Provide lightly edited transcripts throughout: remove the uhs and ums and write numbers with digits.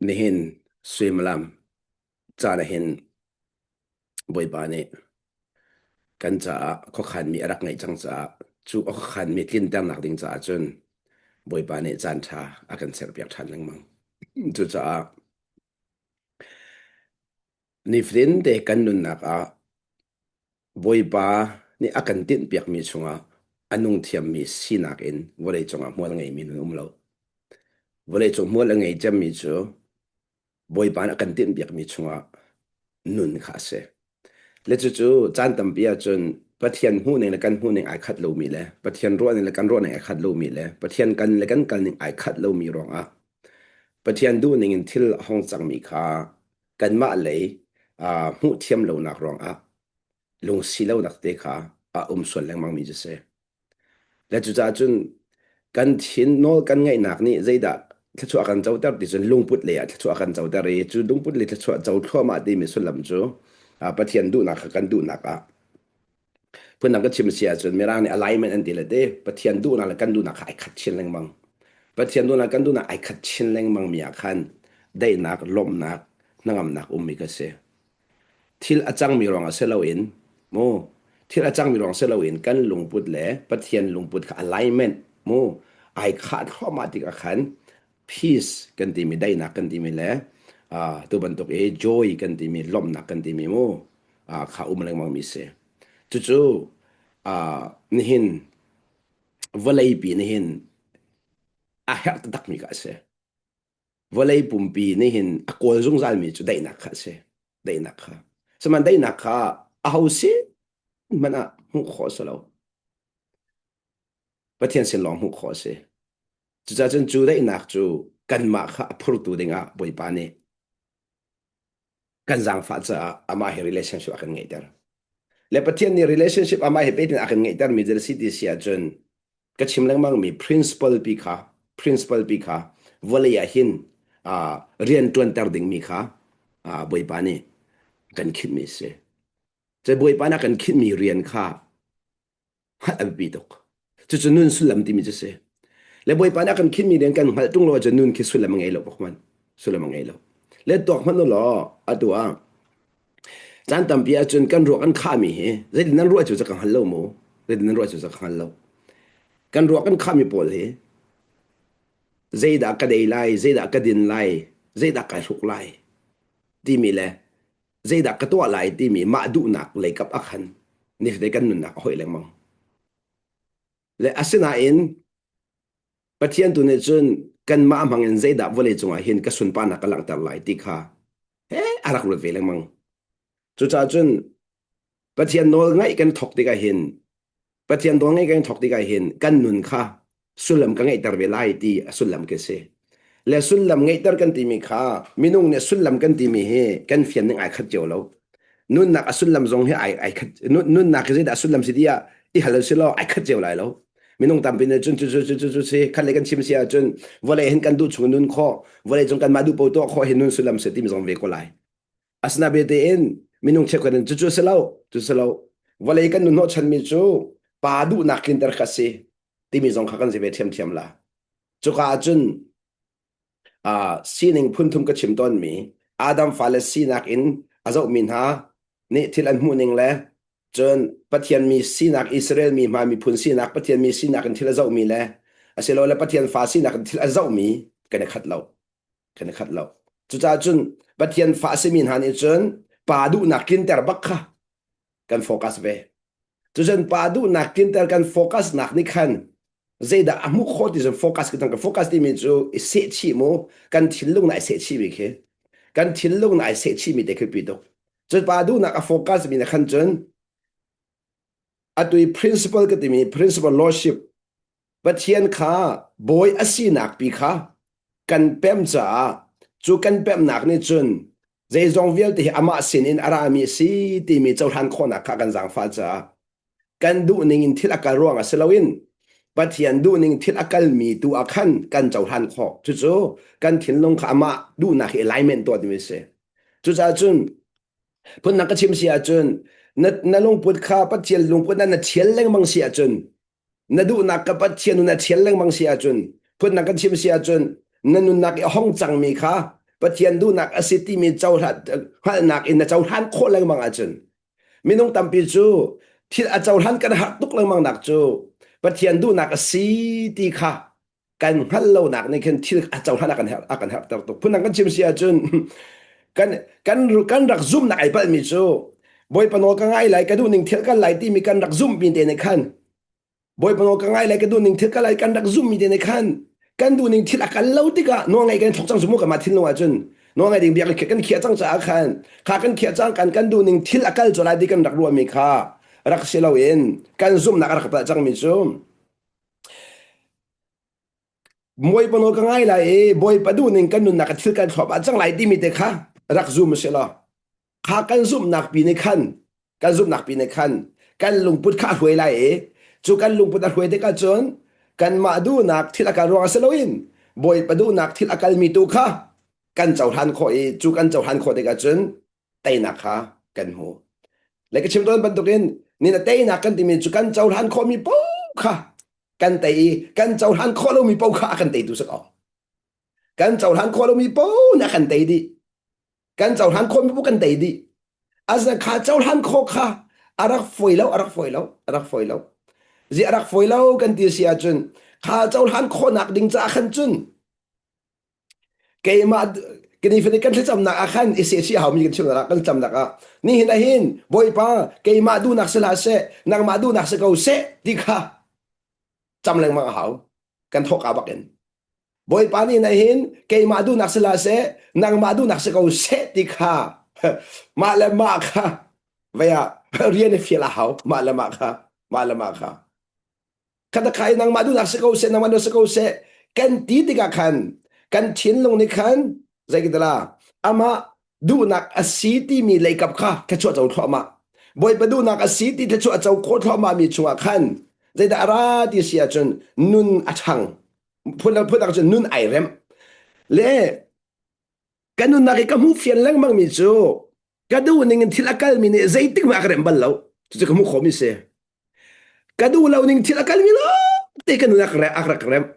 Nihin suimilam caan ah hin Bawipa nih kan caah khuakhanmi a rak ngeih cang caah cu a khuakhanmi tlinternak ding caah cun Bawipa nih caan ṭha a kan serpiak ṭhan lengmang. Cucaah nifatin te kan nunnak ah Bawipa nih a kan tinhpiakmi chungah a nung thiammi sinak in vawleicung ah hmual a ngeimi nun um lo. Vawleicung hmual a ngei cemmi cu Bawipa nih a kan tinhpiakmi chungah nun kha a si. Le cucu caan tampi ahcun Pathian hmuhning le kan hmuhning ai khat lomi le Pathian ruahning le kan ruahning ai khat lomi le Pathian kan le kan kalning ai khat lomi ruangah Pathian duhning in thil a hong cangmi kha kanmah lei hmuh thiam lonak ruangah lungsi lonak te kha a um sual lengmang mi cu si. Le cucaah cun kan thin nawl kan ngaihnak nih zeidah thluachuah kan coter ti cun lungput lei ah thluachuah kan coter i cu lungput lei thluachuah co thluahmah timi sullam cu Pathian duhnak kha kan duhnak ah phundang ka chim si ahcun Mirang nih alignment an ti le te Pathian duhnak le kan duhnak kha ai khat chin lengmang. Pathian duhnak kan duhnak ai khat chin lengmang mi ah khan daihnak, lawmhnak, hnangamnak ummi ka si. Thil a cangmi ruangah si loin mu thil a cangmi ruang si loin kan lungput le Pathian lungput kha alignment mu ai khah thluahmah tikah khan peace kan timi daihnak kan timi le uh, tu bantuk i joy kan timi lawmhnak kan timi mu uh, kha um lengmang mi si. Cucu uh, nihin vawleipi nihin a herh taktakmi kha a si. Vawlei pumpi nih hin a kawl zungzalmi cu daihnak kha a si. Daihnak kha. Sihmanh daihnak kha aho sin hmanh ah hmuh khawh a si lo. Pathian sin lawng hmuh khawh a si. Cucaah cun cu daihnak cu kanmah kha a phurtu dingah Bawipa nih kan zaangfah caah amah he relationship a kan ngeihter. Le Pathian nih relationship amah he pehtlai a kan ngeihtermi cu si ti si ahcun ka chim lengmangmi principle pi kha principle pi kha vawlei ah hin uh, rian ṭuanter dingmi kha uh, Bawipa nih kan khinhmi a si. Cu Bawipa nih a kan khinhmi rian kha hngalh a biapi tuk. Cucu nun sullam timi cu si. Le Bawipa nih a kan khinhmi rian kan hngalh ṭung lo ahcun nun khi sullam a ngei lo bak man. Sullam a ngei lo. Le tuak hmanh u law atu ah caan tampi ahcun kan ruak kan khahmi hi zeitin nan ruah cu ca ka hngal lo mu. Zeitin nan ruah cu ca ka hngal lo. Kan ruak kan khahmi pawl hi zeidah ka dei lai, zeidah ka din lai, zeidah kai hruk lai timi le zeidah ka tuah lai timi mah duhnak leikap ah khan nifate kan nunnak a hoih lengmang. Le asinain Pathian tu nih cun kanmah hmang in zeidah vawlei cungah hin ka sunparnak ka langhter lai ti kha he a rak ruat ve lengmang. Cucaah cun Pathian nawl ngaih kan thawk tikah hin Pathian nawl ngaih kan thawk tikah hin kan nun kha sullam ka ngeihter ve lai ti a sullam khi si. Le sullam ngeihter kan timi kha minung nih sullam kan timi hi kan fian ning ai khat cio lo. Nunnak a sullam zong hi ai ai khat nunnak hi zeidah a sullam si tiah i hal si law ai khat cio lai lo. Minung tampi nih cun cu cu cu cu cu si khat le kan chim si ahcun vawlei hin kan duh chung nun khawh vawlei cung kanmah duh paoh tuah khawh hi nun sullam si timi zong ve ko lai. Asinain minung cheukhat in cucu a si lo, cu si lo. Vawlei kan nun hnawhchanmi cu pa duhnak tlinter kha a si timi zong kha kan si ve ṭhiamṭhiam la. Cuka ahcun uh, sining phunthum ka chim tawnmi Adam fale sinak in a zohmi hna nih thil an hmuhning le cun Pathian mi sinak Israel mi hma miphun sinak Pathian mi sinak in thil a zohmi le asilole Pathian fa sinak in thil a zohmi kan i khat lo. Kan i khat lo. Cucaah cun Pathian fa a simi hna nih cun pa duhnak tlinter bak kha kan focus ve. Cucun pa duhnak tlinter kan focus nak nih khan zeidah a hmuh khawh ti cun focus kan kan focus timi cu i sehchih mu kan thinlung na i sehchih mi khi kan thinlung na i sehchih mi te khi pi tuk. Cun pa duhnak a focus mi na khan cun atu i principle ka timi principle lordship Pathian kha bawi a sinak pi kha kan pem caah cu kan pemnak nih cun zeizong vialte hi amah sinin a rami a si timi cohlan khawhnak kha kan zaangfah caah kan duhning in thil a kal ruangah si loin Pathian duhning thil a kalmi tu ah khan kan cohlan khawh. Cucu kan thinlung kha amah duhnak hi alignment tuah timi a si. Cucaah cun phundang ka chim si ahcun na, na lungput kha Pathian lungput na na thial lengmang si ahcun na duhnak ka Pathian na thial lengmang si ahcun phundang kan chim si ahcun na nunnak i a hong cangmi kha. Pathian duhnak a si timi cohlan hngalhnak in na cohlan khawh lengmang ahcun minung tampi cu thil a cohlan kan harh tuk lengmang nak cu Pathian duhnak a si ti kha kan hngalh lonak nih khin thil a cohlan a kan herh a kan herhter tuk. Phundang kan chim si ahcun kan kan kan rak zumhnak ai palhmi cu Bawipa nawl ka ngai lai ka duh ning thil kan lai timi kan rak zumhmi te nih khan Bawipa nawl ka ngai lai ka duh ning thil ka lai kan rak zumhmi te nih khan kan duh ning thil a kal lo tikah nawl ngaih kan thawk cang cu mu kanmah thinlung ahcun nawl ngaih ding biak kan khiah cang caah khan kha kan khiah cang kan kan duh ning thil a kal cu lai ti kan rak ruahmi kha rak si loin kan zumhnak a rak palh cangmi cu Bawipa nawl ka ngai lai i Bawipa duh ning kan nunnak ah thil kan thlop ah cang lai timi te kha rak zum a si lo. Kha kan zumhnak pi nih khan kan zumhnak pi nih khan kan lungput kha a hruai lai i cu kan lungput a hruai tikah cun kanmah duhnak thil a kal ruang ah si loin Bawipa duhnak thil a kalmi tu kha kan cohlan khawh i cu kan cohlan khawh tikah cun teinak kha kan hmu. Le ka chim tawn bantukin ni na teinak kan timi cu kan cohlan khawhmi paoh kha kan tei i kan cohlan khawh lomi paoh kha a kan teitu si ko. Kan cohlan khawh lomi paoh nih a kan tei dih. Kan cohlan khawhmi paoh kan tei dih. Asinain kha cohlan khawh kha a rak fawi lo, a rak fawi lo, a rak fawi lo. Zi a rak fawi lo kan ti si ahcun kha cohlan khawhnak ding caah khan cun keimah kan kan thlacamnak ah khan i sehchih haumi kan chim kan thlacamnak ah nihin ah hin Bawipa keimah duhnak si hlah seh nangmah duhnak si ko seh ti kha cam lengmang a hau kan thawk bak in Bawipa nih na hin keimah duhnak si hlah seh nangmah duhnak si ko seh ti kha mah le mah kha vei ah rian i fial a hau mah le mah kha mah le mah kha Khatakha i nangmah duhnak si ko seh, nangmah duhnak si ko seh, kan ti tikah khan kan thinlung nih khan zeikitala amah duhnak a si timi leikap kha thluachuah co thluahmah. Bawipa duhnak a si ti thluachuah co khawh thluahmah mi chungah khan zeidah a ra ti si ahcun nun a ṭhang. Phun phun cun nun ai rem. Le ka nunnak i ka hmuh fian lengmang mi cu ka duh ning in thil a kalmi nih zeitik hmanh a ka rem bal lo. Cucu ka hmuh khawhmi si. Ka duh lo ning thil a kalmi lawngte ka nun a rak remh.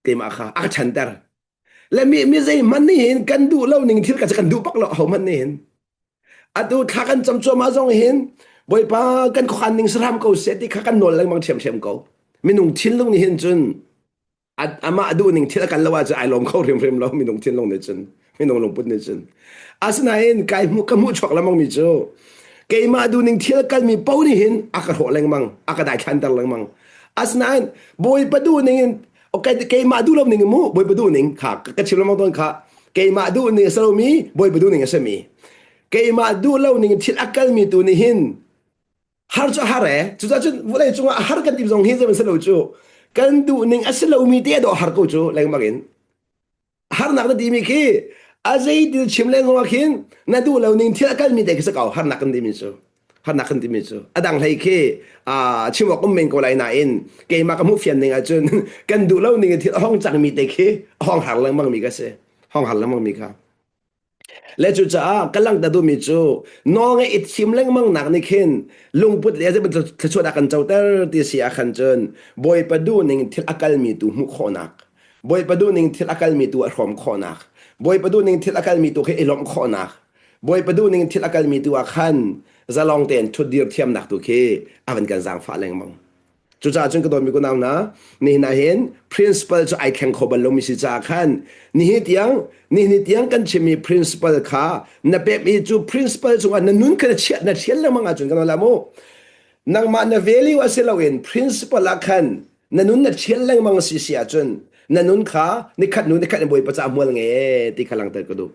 Keimah kha a ka chanter. Le mi mi zei hmanh nih hin kan duh lo ning thil ka kan duh bak lo ho hmanh nih hin. Atu thla kan cam cuahmah zong hin Bawipa kan khuakhan ning saram ko seh ti kha kan nawl lengmang ṭhiamṭhiam ko. Minung thinlung nih hin cun amah duh ning thil a kal lo ahcun ai lawm kho hrimhrim lo minung thinlung nih cun minung lungput nih cun asinain kai hmuh ka hmuh chuak lengmang mi cu keimah duh ning thil kalmi po nih hin a ka hrawh lengmang a ka daithlanter lengmang asinain bawipa duh ning in okay keimah duh lo ning mu bawipa duh ning kha ka chim lengmang tawn kha keimah duh ning a si lomi bawipa duh ning a simi keimah duh lo ning thil a kalmi tu nih hin Har cu a har ee. Cucaah cun vawlei cungah a har kan ti zong hi zei si lo cu kan duh ning a si lomi te a dawh har ko cu lengmang in. Harnak na timi khi a zei til chim leng zongah khin na duh lo ning thil a kalmi te khi si ko harnak kan timi cu. Harnak kan timi cu. A dang hlei khi chim awk um men ko lai nain keimah ka hmuh fian ning ahcun kan duh lo ning in thil a hong cangmi te khi a hong har lengmang mi ka si. Hong har lengmang mi kha. Le cucaah ka langhter duhmi cu nawlngeih i thim lengmang nak nih khin lungput le zei bantuk thluachuah dah kan coter ti si ah khan cun Bawipa duhning thil a kalmi tu hmuh khawhnak, Bawipa duhning thil a kalmi tu a hrawm khawhnak, Bawipa duhning thil a kalmi tu khi i lawmh khawhnak, Bawipa duhning thil a kalmi tu ah khan zalong tein ṭhutdir thiamnak tu khi a van kan zaangfah lengmang. Cucaah cun ka dawtmi kunau hna, nihin ah hin principle cu ai thleng kho bal lomi si caah khan nihin tiang nihin tiang kan chimmi principle kha na pek mi cu principle cungah na nun kha na chiah na thial lengmang ahcun kan la mu nangmah na value a si loin principle ah khan na nun na thial lengmang si si ahcun na nun kha nikhat nu nikhat in Bawipa caah hmual ngei ti kha langhter ka duh.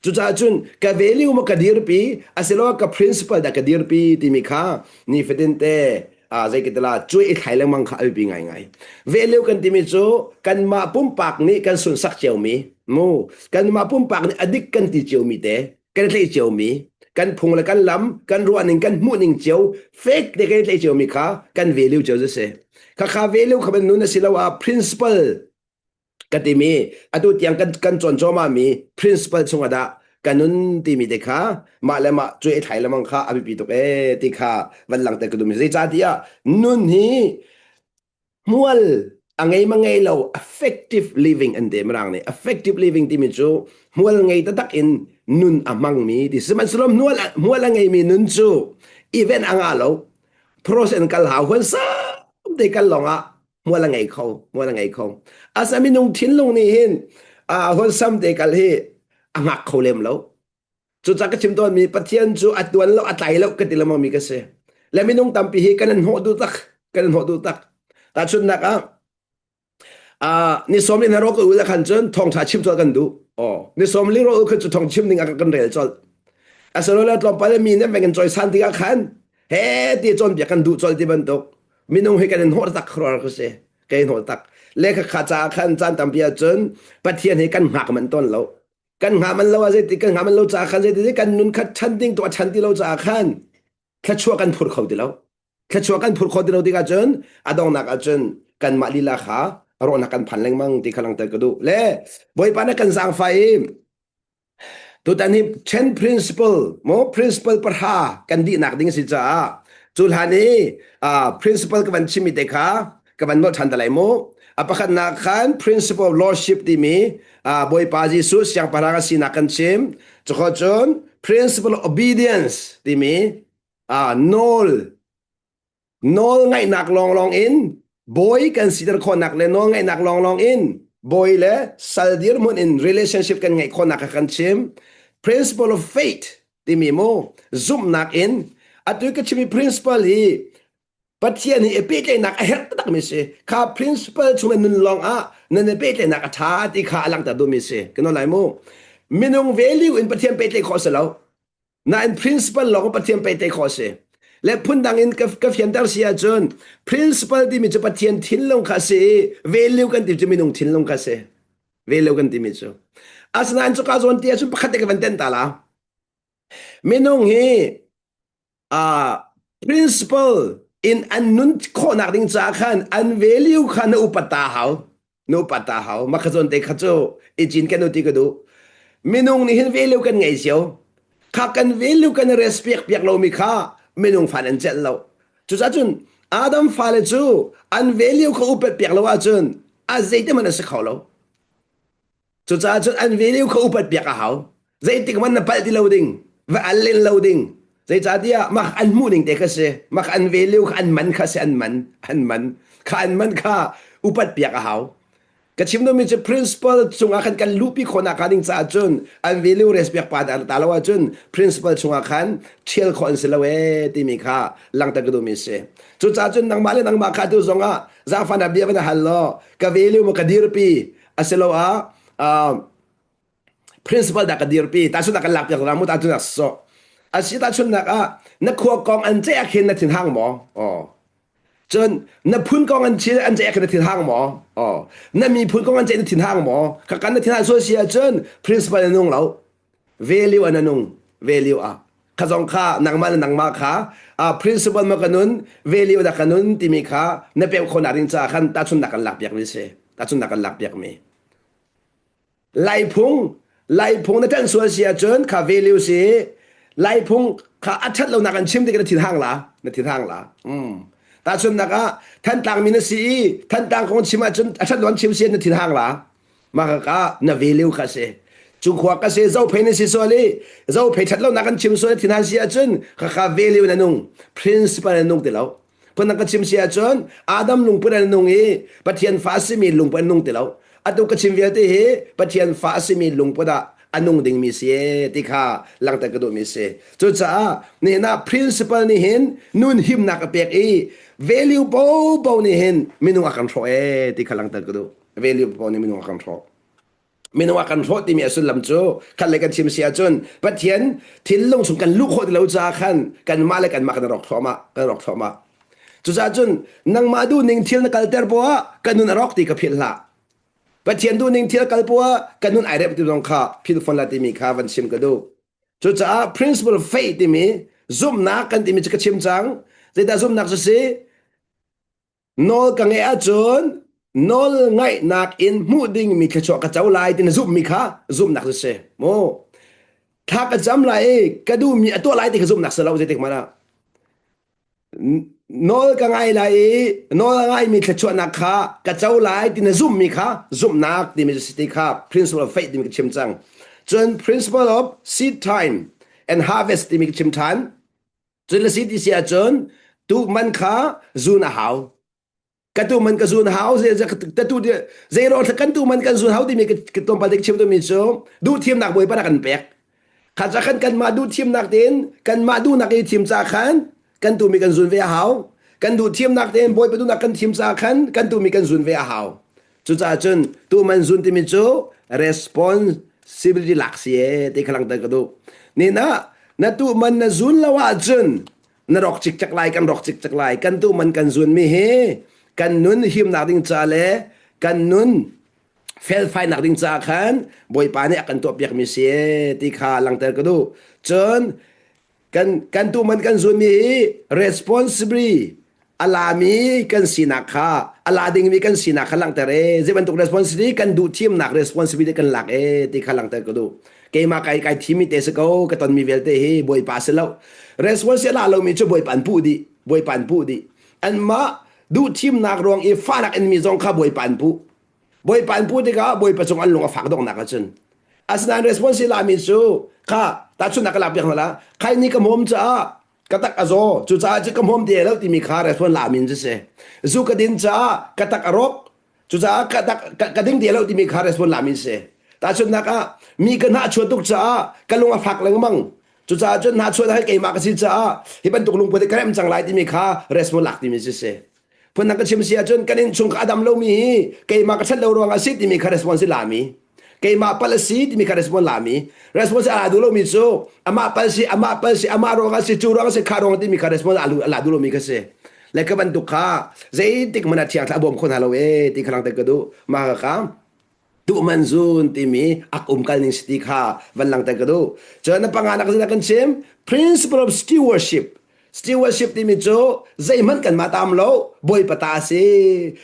Cucaah cun ka value maw ka dirpi asiloah ka principle dah ka dirpi timi kha nifatin te zeikitala cuai i thlai lengmang kha a biapi ngaingai. Value kan timi cu kanmah pumpak nih kan sunsak ciomi mu kanmah pumpak nih a dik kan ti ciomi te kan i tlaih ciomi kan phung le kan lam kan ruahning kan hmuhning cio fek te kan i tlaih ciomi kha kan value cio cu si. Khakha value kha ban nun asiloah principle ka timi atu tiang kan kan cawn cuahmah mi principle chungah dah ka nun timi te kha mah le mah cuai thlai lengmang kha a biapi tuk ee ti kha van langhter ka duhmi zeicahtiah nun hi hmual a. A ngei ma ngei lo effective living an ti mirang nih. Effective living timi cu hmual ngei taktak in nun a hmangmi ti. Sihmanhsehlaw hmual hmual a ngeimi nun cu event a ngah lo. Pros in kal hau huan sam te kal lawng ah hmual a ngei kho, hmual a ngei kho. Asa minung thinlung nih hin uh, huan sam te kal hi a ngak kho lem lo. Cucaah ka chim tawnmi Pathian cu a tuan lo a tlai lo ka ti lengmang mi ka si. Le minung tampi hi kan in hnawh duh tak, kan in hnawh duh tak. Tahchunhnak ah uh, ni sawm in ro ka ul khan cun thawngtha chim colh kan duh. Oh, ni sawm li ro khan cu thawng chim ding ah kan rel colh. Asilole tlawmpal mi nih veng in cawisan tikah khan he ti cawnpiak kan duh colh ti bantuk minung hi kan in hnawh tak khuar ka si. Kai hnawh tak. Le kha kha caah khan caan tampi ahcun Pathian hi kan hngak manh tawn lo. Kan ngah man lo ah zeiti kan ngah man lo caah khan zeiti kan nun kha chan ding tu a chan ti lo caah khan thluachuah kan phur kho ti lo. Thluachuah kan phur kho ti lo tikah cun a donghnak ah cun kanmah lila kha rawhnak kan phan lengmang ti kha langhter ka duh. Le Bawipa na kan zaangfah i tutan hi ten principle mo principle pahra kan dihnak ding si caah cu hlan i principle ka van chimmi te kha ka van nolh ṭhan te lai mu. A pakhatnak khan principle of lordship timi Bawipa Jesuh siangpahrang a sinak kan chim. Cukho cun principle of obedience timi nawl nawl ngaihnak lawnglawng in bawi kan siter khawhnak le nawl ngaihnak lawnglawng in bawi le sal dirhmun in relationship kan ngeih khawhnak kha kan chim. Principle of faith timi mu zumhnak in atu ka chimi principle hi Pathian hi i pehtlaihnak a herh taktakmi si. Kha principle chung in nun lawng ah nan i pehtlaihnak a ṭha ti kha a langhter duhmi si. Kan lai mu. Minung value in Pathian pehtlaih khawh si lo. Nain principle lawng in Pathian pehtlaih khawh si. Le phundang in ka, ka fianter si ahcun principle timi cu Pathian thinlung kha si i value kan ti cu minung thinlung kha si. Value kan timi cu. Asinain cuka zawn ti ahcun pakhat te ka van tenh ta la. Minung hi uh, principle in an nun khawhnak ding caah khan an value kha na upat ta hau na upat ta hau mah kha zawn te kha cu i cin kan ti ka duh minung nih hin value kan ngei cio kha kan value kan respect piak lomi kha minung fan an celh lo cucaah cun Adam fale cu an value kha upat piak lo ahcun a zeite hmanh a si kho lo Cucaah cun an value kha upat piak a hau. Zeitik hmanh na palh ti lo ding, va al len lo ding. Zeicahtiah mah an hmuh ning te kha si. Mah an value kha an man kha si an man, an man. Kha an man kha upat piak a hau. Ka chim duhmi cu principle cungah khan kan luhpi khawhnak hnga ding caah cun an value respect pa ta lo ahcun principle chungah khan ṭhial khawh an si lo ee timi kha langhter ka duhmi si. Cucaah cun nangmah le nangmah kha tu zongah zaangfahnak bia van hal law ka value maw ka dirpi asiloah uh, principal dah ka dirpi tahchunhnak kan lakpiak la mu tahchunhnak so asi tahchunhnak ah na khua kong an ceih ah khin na thinhang maw oh cun na phun kong an chil an ceih ah khin na thinhang maw oh na miphun kong an ceih na thinhang maw ka kan na thinhang sual si ahcun principal na nung lo value an nung value ah kha zong kha nangmah le nangmah kha uh, principal ma ka nun value dah ka nun timi kha na pek khawhnak ding caah khan tahchunhnak kan lak piak mi si tahchunhnak kan lak piak mi Laiphung Laiphung na ṭanh sual si ahcun kha value si Laiphung kha a ṭhat lonak an chim tik na thin hang la na thin hang la mm. tahchunhnak ah Thantlang mi na si i Thantlang kong chim ahcun a ṭhat lo an chim si na thin hang la mah ka na value kha si cu khua ka si zophei na si sual i zophei ṭhat lonak kan chim sual thin han si ahcun kha kha value na nung principle na nung ti lo phun ka chim si ahcun Adam lungput an nung i Pathian fa a simi lungput an nung ti lo atu ka chim vialte hi Pathian fa a simi lungput ah a nung dingmi si ti kha langhter ka duhmi si cucaah nihin ah principle nih hin nun himnak a pek i value bo bo nih hin minung a kan hrawh e ti kha langhter ka duh value pawl nih minung a kan hrawh minung a kan hrawh timi a sullam cu khat le kan chim si ahcun Pathian thinlung chung kan luh khawh ti lo caah khan kanmah le kanmah kan rawk thluahmah kan rawk thluahmah cucaah cun nangmah duhning thil na kalter poah kan nun a rawk ti ka philh hlah Pathian duhning thil kal poah kan nun ai rep ti zong kha philh fawn la timi kha van chim ka duh cucaah principle faith timi zumhnak kan timi cu ka chim cang zeidah zumhnak cu si Nawl ka ngeih ahcun nawl ngaihnak in hmuh dingmi thluachuah ka co lai ti na zumhmi kha zumhnak cu si. Mu thla ka cam lai i ka duhmi a tuah lai ti kha zumhnak si lo zeitik hmanh ah. Nawl ka ngai lai i nawl a ngaimi thluachuahnak kha ka co lai ti na zumhmi kha zumhnak timi cu si ti kha principle of faith timi ka chim cang. Cun principle of seed time and harvest timi ka chim ṭhan. Cun na si ti si ahcun tuh man kha zun a hau. Ka tu man ka zun hau tatu zei ro kan tu man kan zun hau timi ka tlawmpal te ka chim tumi cu duh thimnak bawipa rak kan pek. Kha ca khan kanmah duh thimnak tein kanmah duhnak i thim ca khan kan tumi kan zun ve a hau. Kan duh thimnak tein bawipa duhnak kan thim ca khan kan tumi kan zun ve a hau. Cucaah cun tu man zun timi cu responsibility lak si e ti kha langhter ka duh. Ni na na tu man na zun lo ahcun na rawk cikcek lai kan rawk cikcek lai kan tu man kan zun mi hi kan nun himnak ding ca le kan nun felfainak ding ca khan bawipa nih a kan tuahpiak mi si ti kha langter ka duh cun kan kan tu man kan zun mi hi responsibly a lami kan sinak kha a la dingmi kan sinak kha langhter e zei bantuk responsibility kan duh thimnak responsibility kan lak e ti kha langhter ka duh keimah kai kai thimi te si ko ka tonmi vialte hi bawipa si lo responsibility la lomi cu bawipa an puh dih bawipa an puh dih anmah duh thimnak ruang i fahnak in mi zong kha bawipa an puh bawipa an puh tikah bawipa cung an lung a fak donghnak ahcun asinain responsibility lami cu kha tahchunhnak ka lak piak hna la khai ni ka hmawm caah ka tak a zaw cucaah cu ka hmawm te lo timi kha restaurant la min cu si zu ka din caah ka tak a rawk cucaah ka tak ka ding te lo timi kha restaurant la min si tahchunhnak ah mi ka hnah chuah tuk caah ka lung a fak lengmang cucaah cun hnah chuah hi keimah ka si caah hi bantuk lungput hi ka rem cang lai timi kha restaurant lak timi si si Phundang ka chim si ahcun kan innchung ka a dam lomi hi keimah ka ṭhat lo ruangah a si timi kha response lami. Keimah pal a si timi kha response lami. Response a la duh lomi cu amah pal si, amah pal si, amah ruangah si, cu ruangah si, kha ruangah timi kha response a la duh lomi kha si. Le ka bantuk kha zeitik hmanh ah thiang thla a bawm kho hna lo ee ti kha langhter ka duh. Mah kha duhman zun timi ak umkal ning si ti kha van langhter ka duh. Cun na panganak zin ah kan chim principle of stewardship Stewardship timi cu zeihmanh kanmah ta um lo, Bawipa ta a si.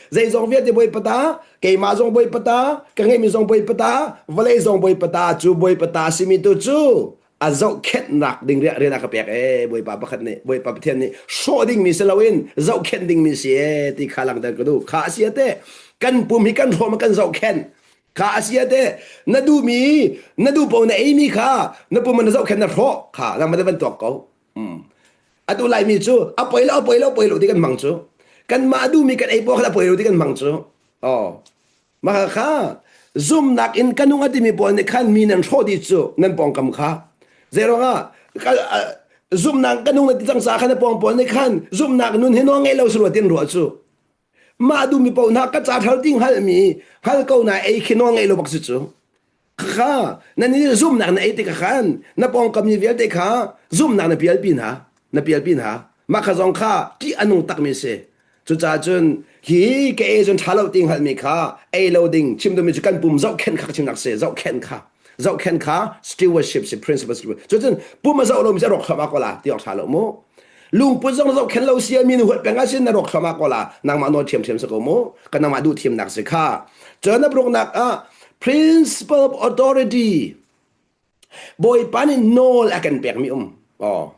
Zeizong vialte Bawipa ta, keimah zong Bawipa ta, ka ngeihmi zong Bawipa ta, vawlei zong Bawipa ta cu Bawipa ta simi tu cu a zohkhenhnak ding rian a ka pek ee Bawipa pakhat nih Bawipa Pathian nih hrawh dingmi si loin zohkhenh dingmi si ee ti kha langhter ka duh. Kha a si ate kan pum hi kan hrawm kan zohkhenh. Kha a si ate na duhmi na duh paoh na eimi kha na pum na zohkhenh na hrawh kha nangmah na van tuak ko. Atu Laimi cu a poi lo a poi lo poi lo ti kan hmang cu. Kanmah duhmi kan ei paoh kha a poi lo ti kan hmang cu. Oh. Mah kha zumnak in ka nung a timi pawl nih khan mi nan hrawh dih cu nan pawngkam kha. Zeiruangah zumnak ka nung na ti cang ca khan na pawng pawl nih khan zumnak nun hi nawl ngei lo si rua tin ruah cu. Mah duhmi paoh hna ka ca thal ti hngalhmi hngal ko na ei khi nawl ngei lo bak si cu. Kha nan i zumnak na ei tikah khan na pawngkam mi vialte kha zumnak na pialpi hna na pialpi hna mah kha zong kha ṭih a nung takmi a si cucaah cun hi ka ei cun ṭha lo ti hngalhmi kha ei lo ding chim duhmi cu kan pum zohkhenh kha chimnak si zohkhenh kha zohkhenh kha stewardship si principle cucun pum a zoh lomi cu a rawk thluahmah ko la ti awk ṭha lo mu lungput zong zohkhenh lo si mi na huat peng ahcun na rawk thluahmah ko la nangmah nawl ṭhiamṭhiam si ko mu ka nangmah duh thiamnak si kha cun na bruknak ah Principle of authority. Bawipa nih nawl a kan pekmi um. Oh.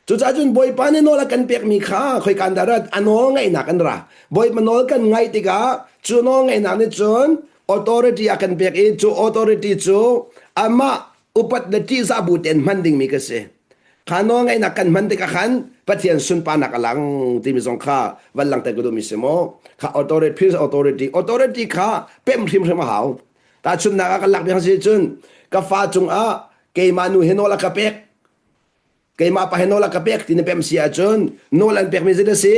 Cucaah cun Bawipa nih nawl a kan pekmi kha khoikan dah rat a nawl ngaihnak an ra. Bawipa nawl kan ngaih tikah cu nawl ngaihnak nih cun authority a kan pek i cu authority cu amah upat le ṭihzah bu tein hman dingmi ka si. Kha nawl ngaihnak kan hman tikah khan Pathian sunparnak a lang timi zong kha van langhter ka duhmi si maw? Kha authority, prince authority, authority kha pemh hrimhrim a hau. Tahchunhnak ah kan lak bik si cun ka fa cungah keimah nu hi nawl a ka pek keimah pa hi nawl a ka pek ti na pemh si ahcun nawl an pekmi zei a si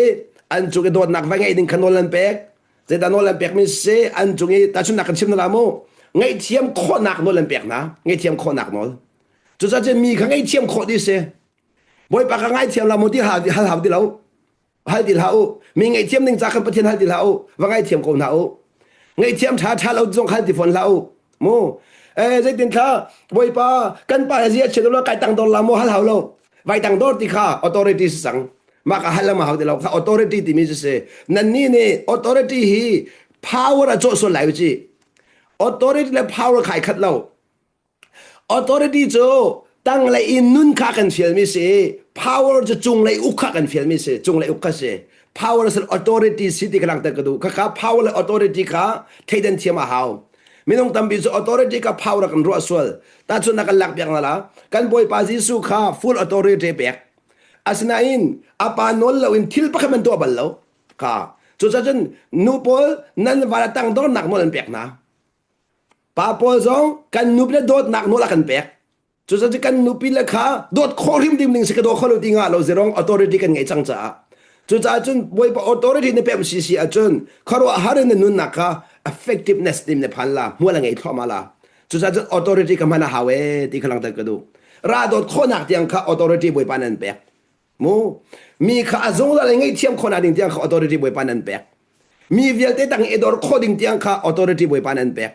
an cung i dawtnak va ngeih ding kha nawl an pek zeidah nawl an pekmi si an cung i tahchunhnak kan chim na la mu ngaihthiam khawhnak nawl an pek hna ngaihthiam khawhnak nawl Cucaah cun mi kha ngaihthiam khawh dih si. Bawipa ka ngaithiam la maw ti hal hal hau ti lo. Hal ti hlah u. Mi ngaihthiam ding ca khan Pathian hal ti hlah u. Va ngaithiam ko hna u. Ngaihthiam ṭha ṭha lo zong hal ti fawn hlah u. Mu. Eh zeitin thla Bawipa kan pa he zia chiat lo kai tang dor la maw hal hau lo. Vai tang dor ti kha authority si cang. Mah ka hal lama hau ti lo kha authority timi cu si. Nan nih nih authority hi power a cawh sual lai u ci. Authority le power khai khat lo. Authority cu tanglei in nun kha kan fialmi si. Power cu cunglei uk kha kan fialmi si. Cunglei uk kha si. Power le authority si ti ka langhter ka duh. Khakha power le authority kha theidan thiam a hau. Minung tampi cu authority kha power kan ruah sual. Tahchun na kan lak piak na la. Kan Bawipa Jesuh kha full authority pek. Asinain a pa nawl loin thil pakhat man tuah bal lo. Kha. Cucaah cun nu pawl nan val tangdornak nawl an pek hna. Pa pawl zong kan nupi le dawtnak nawl a kan pek. Cucaah kan nupi le kha dawt khawh hrimhrim ding si ka daw kho lo ti nga lo zerong authority kan ngei cang caah. Cucaah cun Bawipa authority na pem si si ahcun khuaruahhar in na nunnak kha effectiveness nim na phan la hmual a ngei thluahmah la. Cucaah cun authority ka hman a hau ee ti kha langhter ka duh. Ra dawt khawhnak tiang kha authority Bawipa nan pek. Mu mi kha a zungzal in ngaihthiam khawhnak ding tiang kha authority Bawipa nan pek. Mi vialte tang i dor khawh ding tiang kha authority Bawipa nan pek.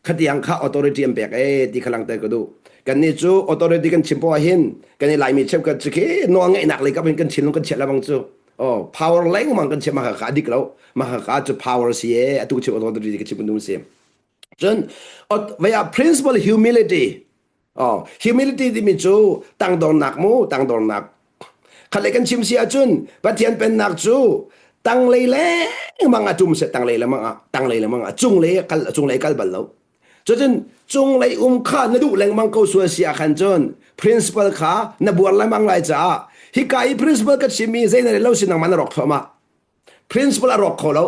Khatiang kha authority an pek ee ti kha langhter ka duh. Kannih cu authority kan chim poah hin kan i Laimi cheukhat cu khi nawl ngeihnak lei kap in kan thinlung kan chiah lebang cu. Oh, power lengmang kan chim mah kha a dik lo. Mah kha cu power si ee atu chim authority ka chim kan duh si. Cun vei ah principle humility Oh, humility timi cu tangdornak mu, tangdornak. Khatlei kan chim si ahcun Pathian pennak cu tanglei lengmang ah tum seh tanglei lengmang ah tanglei lengmang ah cunglei kal cunglei kal bal lo. Cucun cunglei um kha na duh lengmang ko sual si ah khan cun principle kha na buar lengmang lai caah hika i principle ka chimmi zei na lo si nangmah na rawk thluahmah. Principle a rawk kho lo.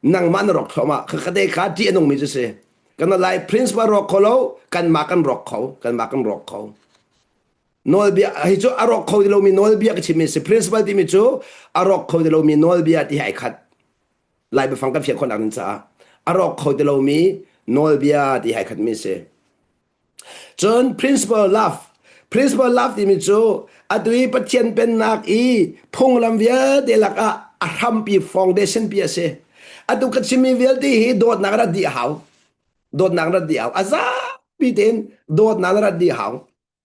Nangmah na rawk thluahmah. Khakate kha ṭih a nungmi cu si. Kan lai principle rawk kho lo, kanmah kan rawk kho, kanmah kan rawk kho. Nawlbia hi cu a rawk kho ti lomi nawlbia ka chimmi si. Principle timi cu a rawk kho ti lomi nawlbia ti he ai khat. Lai biafang kan fian khawhnak ding caah a rawk kho ti lomi nawlbia ti he ai khatmi si. Cun principle love principle love timi cu atu i Pathian pennak i phunglam vialte lakah a hrampi foundation pi a si. Atu ka chimmi vialte hi dawtnak rat dih a hau. Dawtnak rat dih a hau. A zapi tein dawtnak rat dih a hau.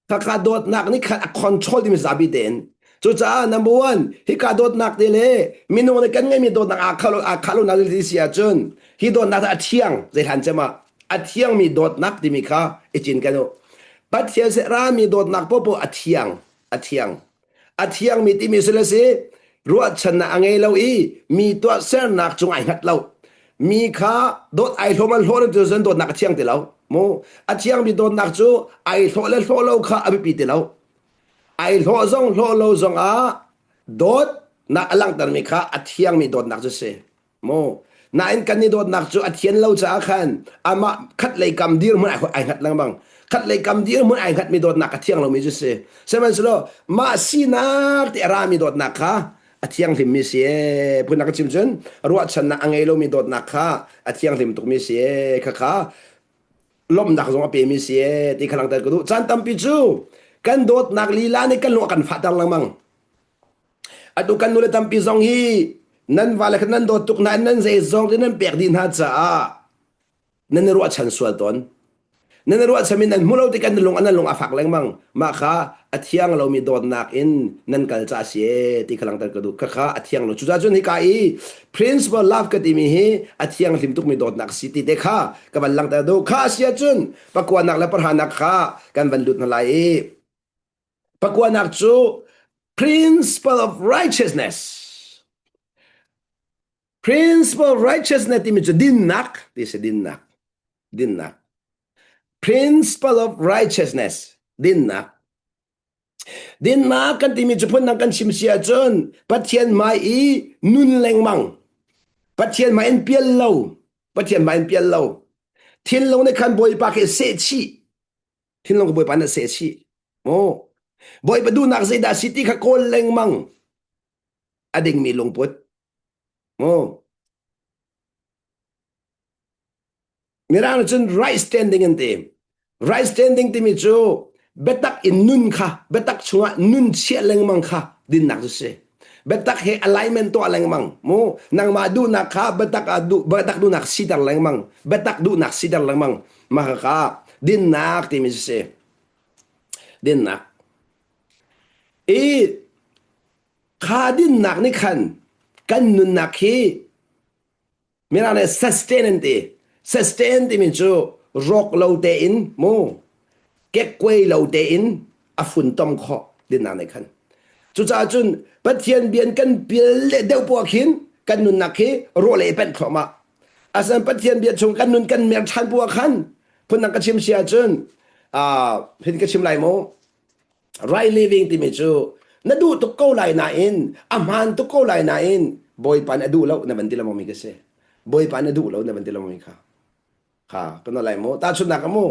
Khakha dawtnak nih khan a control timi zapi tein. Cucaah number one, hika dawtnak te le minung nih kan ngeihmi dawtnak aa khah lo aa khah lo nak ti si ahcun hi dawtnak a thiang zei hlan cem ah a thiangmi dawtnak timi kha i cinken u. Pathian seh rami dawtnak popo a thiang, a thiang. A thiangmi timi si le si ruahchannak a ngei lo i mi tuahsernak cung ai hngat lo. Mi kha dawt ai hlawm an hlawh cu cun dawtnak a thiang ti lo. Mu a thiangmi dawtnak cu ai hlawh le hlawh lo kha a biapi ti lo. Ai hlawh zong hlawh lo zong ah dawtnak a langhtermi kha a thiangmi dawtnak cu si. Mu nain kan i dawtnak cu a thian lo caah khan amah khatlei kam dirhmun ai ai hngat lengmang. Khatlei kam dirhmun ai hngatmi dawtnak a thiang lomi cu si. Sihmanhsehlaw mah sinak ti a rami dawtnak kha a thianghlimmi si ee. Phundang ka chim cun ruahchannak a ngei lomi dawtnak kha a thianghlim tukmi si ee. Khakha lawmhnak zong a pemi si ee ti kha langhter ka duh. Caan tampi cu kan dawtnak lila nih kan lung a kan fahter lengmang. Atu kan nule tampi zong hi nan vale kha nan dawt tuk nain nan zeizong te nan pek dih hna caah nan i ruahchan sual tawn. Nan i ruahchan mi nan hmu lo tikah nan lung nan lung a fak lengmang. Mah kha a thiang lomi dawtnak in nan kal ca si ee ti kha langhter ka duh. Khakha a thiang lo. Cucaah cun hika i principle love ka timi hi a thianghlim tukmi dawtnak si ti te kha ka van langhter duh. Kha a si ahcun pakuanak le pahranak kha kan van lut hna lai i Pakuanak cu principle of righteousness. Principle of righteousness timi cu dinnak ti si dinnak. Dinnak. Principle of righteousness. Dinnak. Dinnak kan timi cu phundang kan chim si ahcun Pathian hmai i nun lengmang. Pathian hmai in pial lo. Pathian hmai in pial lo. Thinlung nih khan Bawipa khi sehchih. Thinlung ka Bawipa na seh chih. Maw Bawipa duhnak zeidah si ti kha kawl lengmang. A dingmi lungput. Maw Mirang cun right standing an ti. Right standing timi cu biatak in nun kha biatak chungah nun chiah lengmang kha dinnak cu si. Biatak he alignment tuah lengmang. Mu nangmah duhnak kha biatak ah duh biatak duhnak siter lengmang. Biatak duhnak siter lengmang. Mah kha dinnak timi cu si. Dinnak. I kha dinnak nih khan kan nunnak hi Mirang nih sustain an ti. Sustain timi cu rawk lo tein mu kekkuai lo tein a funtom khawh dinnak nih khan. Cucaah cun Pathian bian kan pial le deuh poah khin kan nunnak hi rawh le i penh thluahmah. Asinain Pathian bia chung kan nun kan mer ṭhan poah khan phundang ka chim si ahcun uh, hin ka chim lai mu. Right living timi cu na duh tuk ko lai nain a hmaan tuk ko lai nain Bawipa nih a duh lo na van ti lengmang mi ka si. Bawipa nih a duh lo na van ti lengmang mi kha. Kha kan lai mu. Tahchunhnak ah mu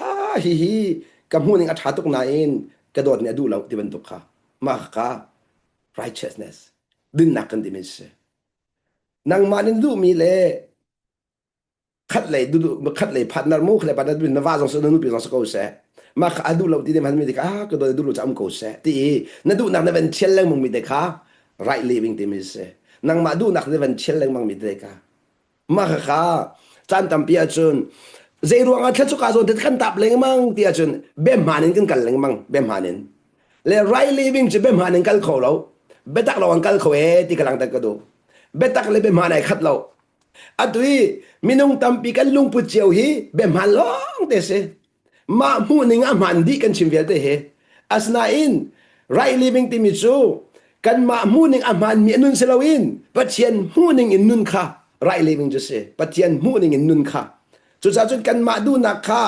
ah hi hi ka hmuh ning a ṭha tuk nain ka dawt nih a duh lo ti bantuk kha. Mah kha righteousness dinnak kan timi si. Nangmah nih na duhmi le khat lei khat lei partner mu khat lei partner na va zong na nupi zong si ko seh mah kha a duh lo ti ne hman mi te kha ah ka dawt duh lo ca um ko seh ti i na duhnak na van thial lengmang mi te kha right living timi si nangmah duhnak na van thial lengmang mi te kha mah kha kha caan tampi ahcun zei ruangah thla cuka zawn te kan tap lengmang ti ahcun biahmaan in kan kal lengmang biahmaan in le right living cu biahmaan in kal kho lo biatak lo an kal kho e ti ka langter ka duh biatak le biahmaan ai khat lo Atu i minung tampi kan lungput cio hi biahmaan lawng te si. Mah hmuhning a hmaan dih kan chim vialte hi. Asinain right living timi cu kanmah hmuhning a hmaanmi a nun si loin Pathian hmuhning in nun kha right living cu si. Pathian hmuhning in nun kha. Cucaah cun kanmah duhnak kha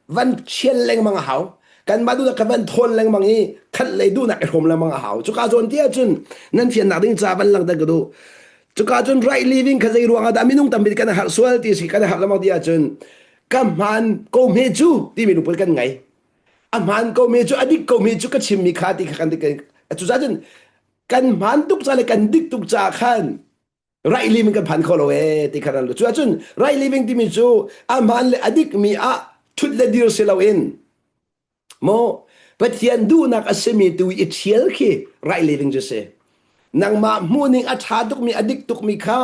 van thial lengmang a hau. Kanmah duhnak kha van thawn lengmang i khat lei duhnak i hrawm lengmang a hau. Cuka zawn ti ahcun nan fiannak ding ca van langhter ka duh. Cuka cun right living kha zei ruangah dah minung tampi kan harh sual ti si kan harh lengmang ti ahcun ka hmaan ko hme cu timi lungput kan ngei. A hmaan ko hme cu a dik ko hme cu ka chimmi kha ti kha kan dik. Cucaah cun kan hmaan tuk ca le kan dik tuk ca khan right living kan phan kho lo ee ti kha kan Cuah cun right living timi cu a hmaan le a dikmi ah thut le dir si loin Maw Pathian duhnak a simi tu i ṭhial khi right living cu si. Nangmah hmuhning a ṭha tukmi a dik tukmi kha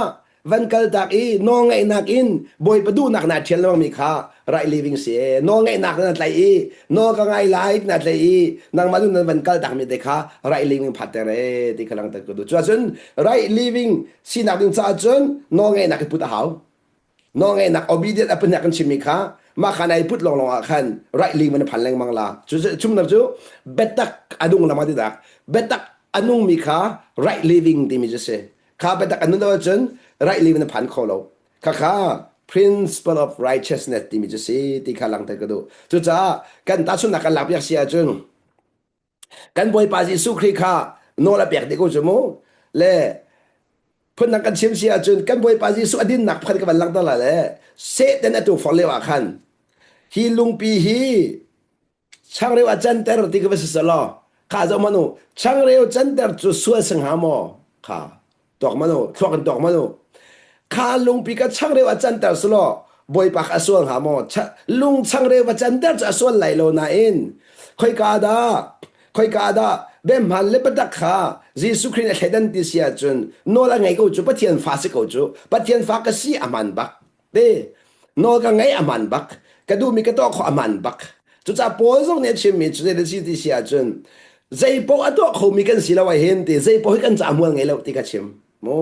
van kaltak i nawlngaihnak in Bawipa duhnak naa ṭhial lengmangmi kha right living si ee. Nawlngaihnak na tlaih i nawl ka ngai lai na tlaih i nangmah duhnak van kaltakmi te kha right living phatter ee ti kha langhter ka duh. Cuahcun right living sinak ding caah cun nawlngaihnak i put a hau. Nawlngeihnak obedient a pahnih kan chimmi kha mah kha nai put lawnglawng ah khan right ling man phan lengmang la. Cu chumnak cu biatak a nung lama ti dak. Biatak a nungmi kha right living timi cu si. Kha biatak a nun lo ahcun right living na phan kho lo. Kha kha principle of righteousness timi cu si ti kha langhter ka duh. Cucaah kan tahchunhnak kan lakpiak si ahcun kan Bawipa Jesuh Khrih kha nawl a pek dih ko cu mu. Le phundang kan chim si ahcun kan Bawipa Jesuh a dinnak pakhat ka van langhter lai le Satan a tukforh lio ah khan hi lungpi hi changreu a canter ti ka va si selaw kha zoh hmanh u changreu canter cu sual si hnga maw kha tuak hmanh u thluak in tuak hmanh u kha lungpi ka changreu a canter selaw bawipa kha a sual hnga maw lung changreu va canter cu a sual lai lo nain khoika dah khoika dah biahmaan le biatak kha Jesuh Khrih nih a thleidan ti si ahcun nawl a ngei ko cu Pathian fa si ko cu Pathian fa ka si a hmaan bak te nawl ka ngei a hmaan bak ka duhmi ka tuah khawh a hmaan bak cucaah Paul zong nih a chimmi cu zei si ti si ahcun zei paoh a tuah khomi kan si lo ah hin ti zei paoh hi kan caah hmual ngei lo ti ka chim mu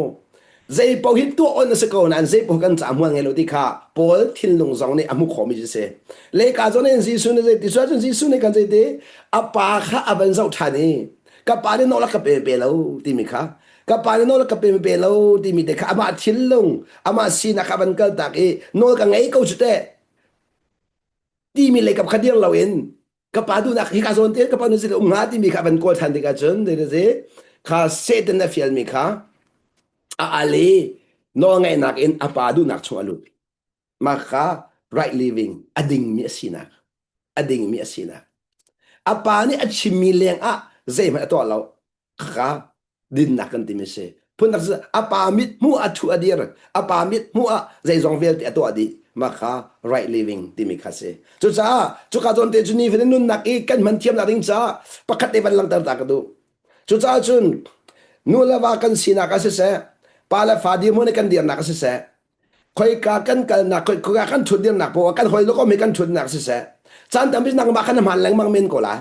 zei paoh hi tuah on a si ko nain zei paoh kan caah hmual ngei lo ti kha Paul thinlung zong nih a hmu khawhmi cu si leka zong nih Jesuh nih zei ti cu ahcun Jesuh nih kan zei ti a pa kha a van zoh ṭhan i ka pa nih nawl a ka pe pe lo timi kha ka pa nih nawl a ka pe pe lo timi te kha amah thinlung amah sinak kha a van kaltak i nawl ka ngei ko cu teh timi lei kap kha dir loin ka pa duhnak hi ka zawn te ka pa nu um hnga timi kha van kawl than tikah cun zei kha Satan a fialmi kha a al i nawlngaihnak in a pa duhnak chung a lut mah kha right living a dingmi a sinak a dingmi a sinak a pa nih a chimmi leng ah zeihmanh a tuah lo kha dinnak kan timi si phunnak cu a pa mit hmuh ah thu a dir a pa mit hmuh ah zeizong vialte a tuah dih mah kha right living timi kha si cucaah cuka zawn te cu ni fatin nunnak i kan hman thiamnak ding caah pakhat te van langhter ta ka duh cucaah cun nu le va kan sinak ah siseh pa le fa dirhmun i kan dirnak ah siseh khoika kan kalnak khoika kan thut dirnak poah kan hoi lokom hi kan thutnak siseh caan tampi nangmah khan hmaan lengmang men ko lai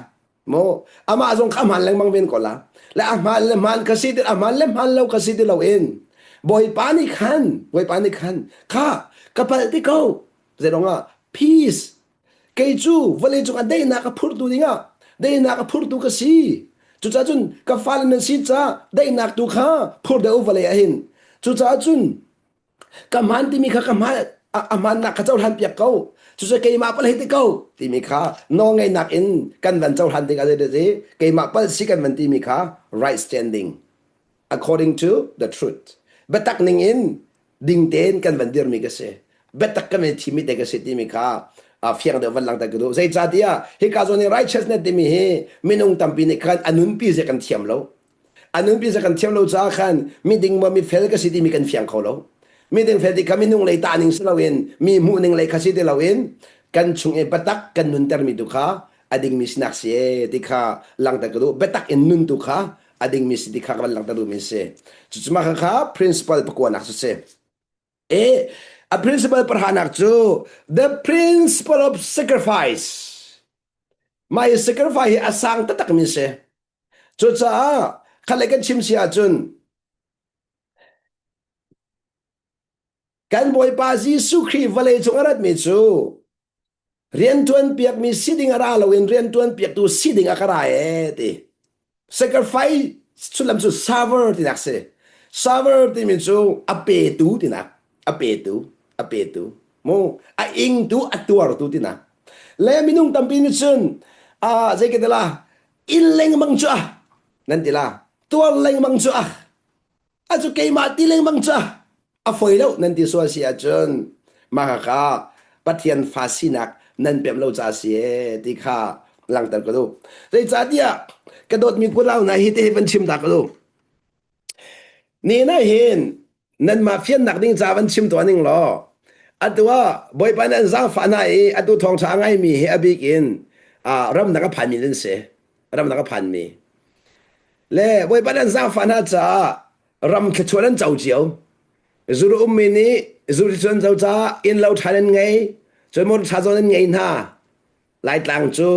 mu amah zong kha hmaan lengmang men ko la le a hmaan le hmaan ka si ti a hmaan le hmaan lo ka si ti lo in bawipa nih khan bawipa nih khan kha ka palh ti ko zeidong ah peace kei cu vawlei cung ah daihnak a phurtu dingah daihnak a phurtu ka si. Cucaah cun ka fale nan si caah daihnak tu kha phur deuh u vawlei ah hin. Cucaah cun ka hmaan timi kha ka hmaan a hmaannak kha cohlan piak ko. Cucu keimah palh hei ti ko timi kha nawlngeihnak in kan van cohlan tikah zei si keimah palh si kan van timi kha right standing according to the truth. Biatak ning in ding tein kan van dirmi ka si biatak kan van thimmi te ka si timi kha fiang deuh van langhter ka duh zeicahtiah hika zawn i righteousness timi hi minung tampi nih khan a nunpi zia kan thiam lo a nunpi zia kan thiam lo caah khan miding maw mifel ka si timi kan fiang kho lo miding fel ti kha minung lei tah ning si loin mi hmuh ning lei kha si ti loin kan chung i biatak kan nuntermi tu kha a dingmi sinak si e ti kha langhter ka duh biatak in nun tu kha a dingmi si ti kha ka van langhter duhmi si. Cucu mah kha principle pakuanak cu si. E, a principle parhanak cu the principle of sacrifice. Mah i sacrifice hi a sang taktakmi si. Cucaah khat le kan chim si ahcun kan Bawipa Jesuh Khrih vawlei cung a ratmi cu rianṭuan piakmi si ding a ra loin rianṭuan piaktu si ding a ka ra ee ti. Sacrifice sullam cu server tinak si. Server timi cu a petu tinak. A petu, a petu. Mu, a ingtu, a tuartu tinak. Le minung tampi nih cun ah zei ka ti la in lengmang cu ah nan ti la tuar lengmang cu ah a cu keimah ti lengmang cu a foi lo nan ti sual si ahcun mah kha Pathian fa sinak nan pem lo ca si e ti kha langhter ka duh. Zeicahtiah ka dawtmi kunau hna hi te hi van chim ta ka duh. Ni na hin nanmah fiannak ding ca van chim tuah ning law atu ah Bawipa nih an zaangfah hna i atu thawngṭha a ngaimi hi a bik in ramdang a phanmi nan si. Ramdang a phanmi. Le Bawipa nih an zaangfah hna caah ram thluachuah an co cio. Zuru ummi nih zuru thluachuah an co caah innlo ṭha nan ngei, cun motor ṭha zong nan ngei hna. Laitlang cu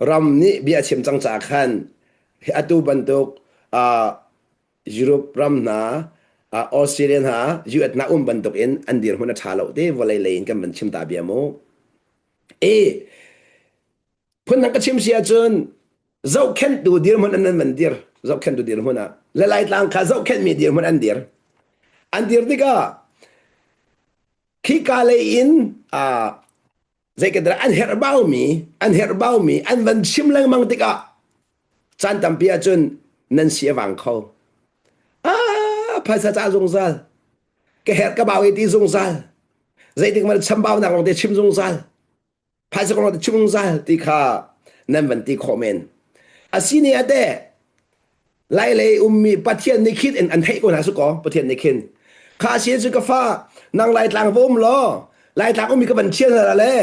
ram nih bia a chim cang caah khan atu bantuk Europe ram hna, Australia hna, US hna um bantuk in an dirhmun a ṭha lo te vawlei lei in kan van chim ta bia mu. E Phundang ka chim si ahcun zohkhenhtu dirhmun an nan dir zohkhenhtu dirhmun ah le Laitlang kha zohkhenhmi dirhmun an dir an dir tikah khika lei in uh, zeikandah an herhbaumi an herhbaumi an van chim lengmang tikah caan tampi ahcun nan si a vang kho ah phaisa ca zungzal ka herh ka bau i ti zungzal zeitik man chambaunak lawng te chim zungzal phaisa kong chim zungzal ti kha nan van ti khawh men asini ate lai lei ummi pathian nih khin in an theih ko hna su ko pathian nih khin kha si cu ka fa nang lai tlang va um law lai tlang ummi ka van thial hna le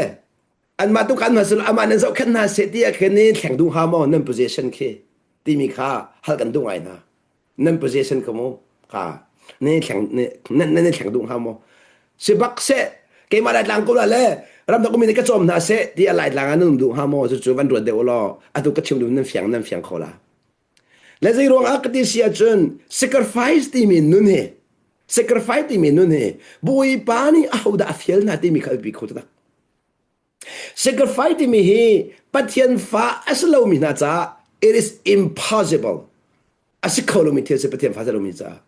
anmah tu kan hna amah nan zohkhenh hna seh ti a khin ni thleng duh hnga maw nan position khi timi kha hal kan duh ngai hna nan position ka mu ka ne thleng ne nan thleng duh hnga maw si bak seh keimah lai tlang ko la le ramdang umi nih ka cawm hna seh ti a lai tlang ah nan um duh hnga maw cu van ruat deuh law atu ka chim duh nan fiang nan fiang kho la le zei ruang ah ka ti si ahcun sacrifice timi nun hi sacrifice timi nun hi Bawipa nih ahodah a fial hna timi kha a biapi kho taktak Sacrifice timi hi Pathian fa a si lomi hna caah it is impossible. A si kho lomi thil si Pathian fa si lomi caah.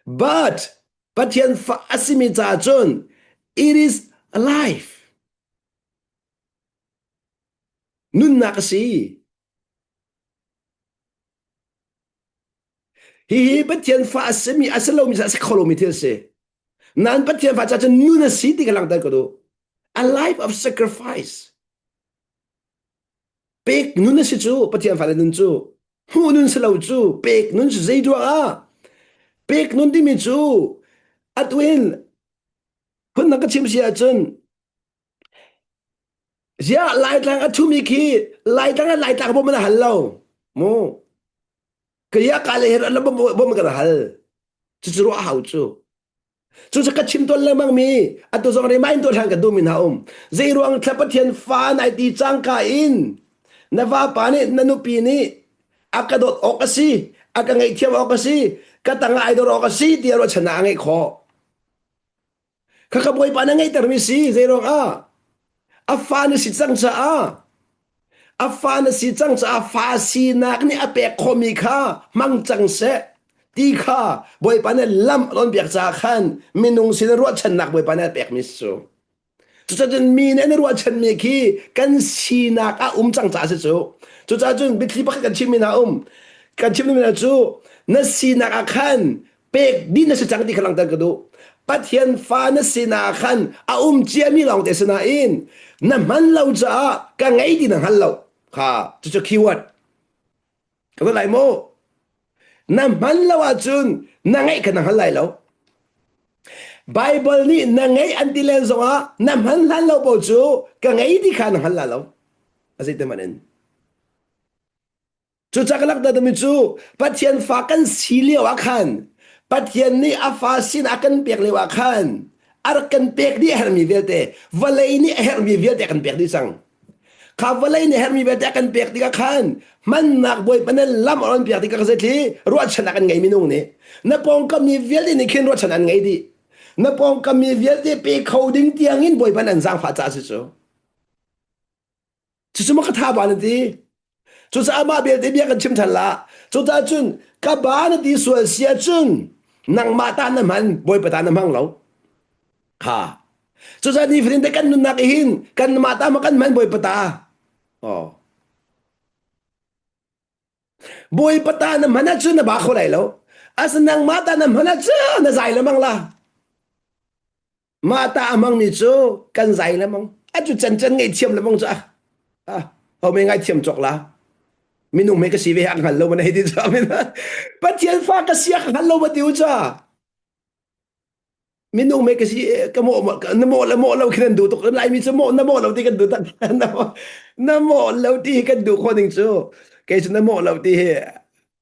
But Pathian fa a simi caah cun it is alive. Nunnak a si. Hihi Pathian fa a simi a si lomi a si kho lomi thil a si. Nain Pathian fa caah cun nun a si ti ka langhter ka duh. A life of sacrifice. Pek nun a si cu Pathian fale nun cu. Hmuh nun si lo cu pek nun si zei ruang ah pek nun timi cu atu in phundang ka chim si ahcun ziah Laitlang a thumi khi Laitlang ah Laitlang bawm an hal lo mu Kaya ka le her an bom kan hal. Cucu ruah hau cu. Cucu ka chim tawn lengmang mi atu zong remind tuah hlan ka duh mi hna um. Zei ruang thla Pathian fa nai ti cangka in na vapa nih na nupi nih a ka dawt awk a si, a ka ngaihthiam awk a si, ka tang ah ai dor awk a si ti ruahchannak a ngeih khawh. Khakha Bawipa na ngeihtermi si zei ruangah a fa na si cang caah. A fa na si cang caah fa sinak nih a pek khawhmi kha hmang cang seh ti kha Bawipa nih lam a nawnpiak caah khan minung sin ruahchannak Bawipa nih a pekmi si cu. Cucacun mi nih an i ruahchanmi khi kan sinak ah um cang caah si cu. Cucaah cun biathli pakhat kan chimmi hna um. Kan chimmi hna cu na sinak ah khan pek dih na si cang ti kha langhter ka duh. Pathian fa na sinak ah khan a um ciami lawngte si nain na hman lo caah ka ngei ti na hngal lo. Kha cucu keyword. Ka lai maw? Na hman lo ahcun na ngeih kha na hngal lai lo. Bible nih na ngeih an ti len zongah na hman hlan lo paoh cu ka ngei ti kha na hngal la lo. A zei te man in. Cucaah ka langhter mi cu Pathian fa kan si lio ah khan Pathian nih a fa sin a kan pek lio ah khan a rak kan pek dih a herhmi vialte vawlei nih a herhmi vialte a kan pek dih cang. Kha vawlei nih herhmi vialte a kan pek tikah khan hmannak Bawipa nih lam a on piak tikah zeithli ruahchannak an ngei minung nih. Na pawngkam mi vialte nih khin ruahchan an ngei dih. Na pawngkam mi vialte pe kho ding tiangin Bawipa nih an zaangfah caah si cu. Cucu maw ka tha ba na ti? Cucaah mah belte bia kan chim ṭhan la. Cucaah cun ka ba na ti sual si ahcun nangmah ta na hman, Bawipa ta na hmang lo. Kha. Cucaah nifatin te kan nunnak i hin kanmah ta ma kan hman Bawipa ta. Oh. Bawipa ta na hman ahcun na ba kho lai lo. As nangmah ta na hman ahcun na zai lemang la. Mah ta a hmangmi cu kan zai lemang. A cu can can ngaihthiam lemang cu ah. Ah, ho me ngaithiam cawk la. Minung me ka si ve ak hngal lo mana hei ti cu. Pathian fa ka si ak hngal lo ma ti u ca. Minung me ka si ka mawh na mawh le mawh lo khi nan duh tuk Laimi cu mawh na mawh lo ti kan duh tak na mawh lo ti hi kan duh khawh ning cu kei cu na mawh lo ti hi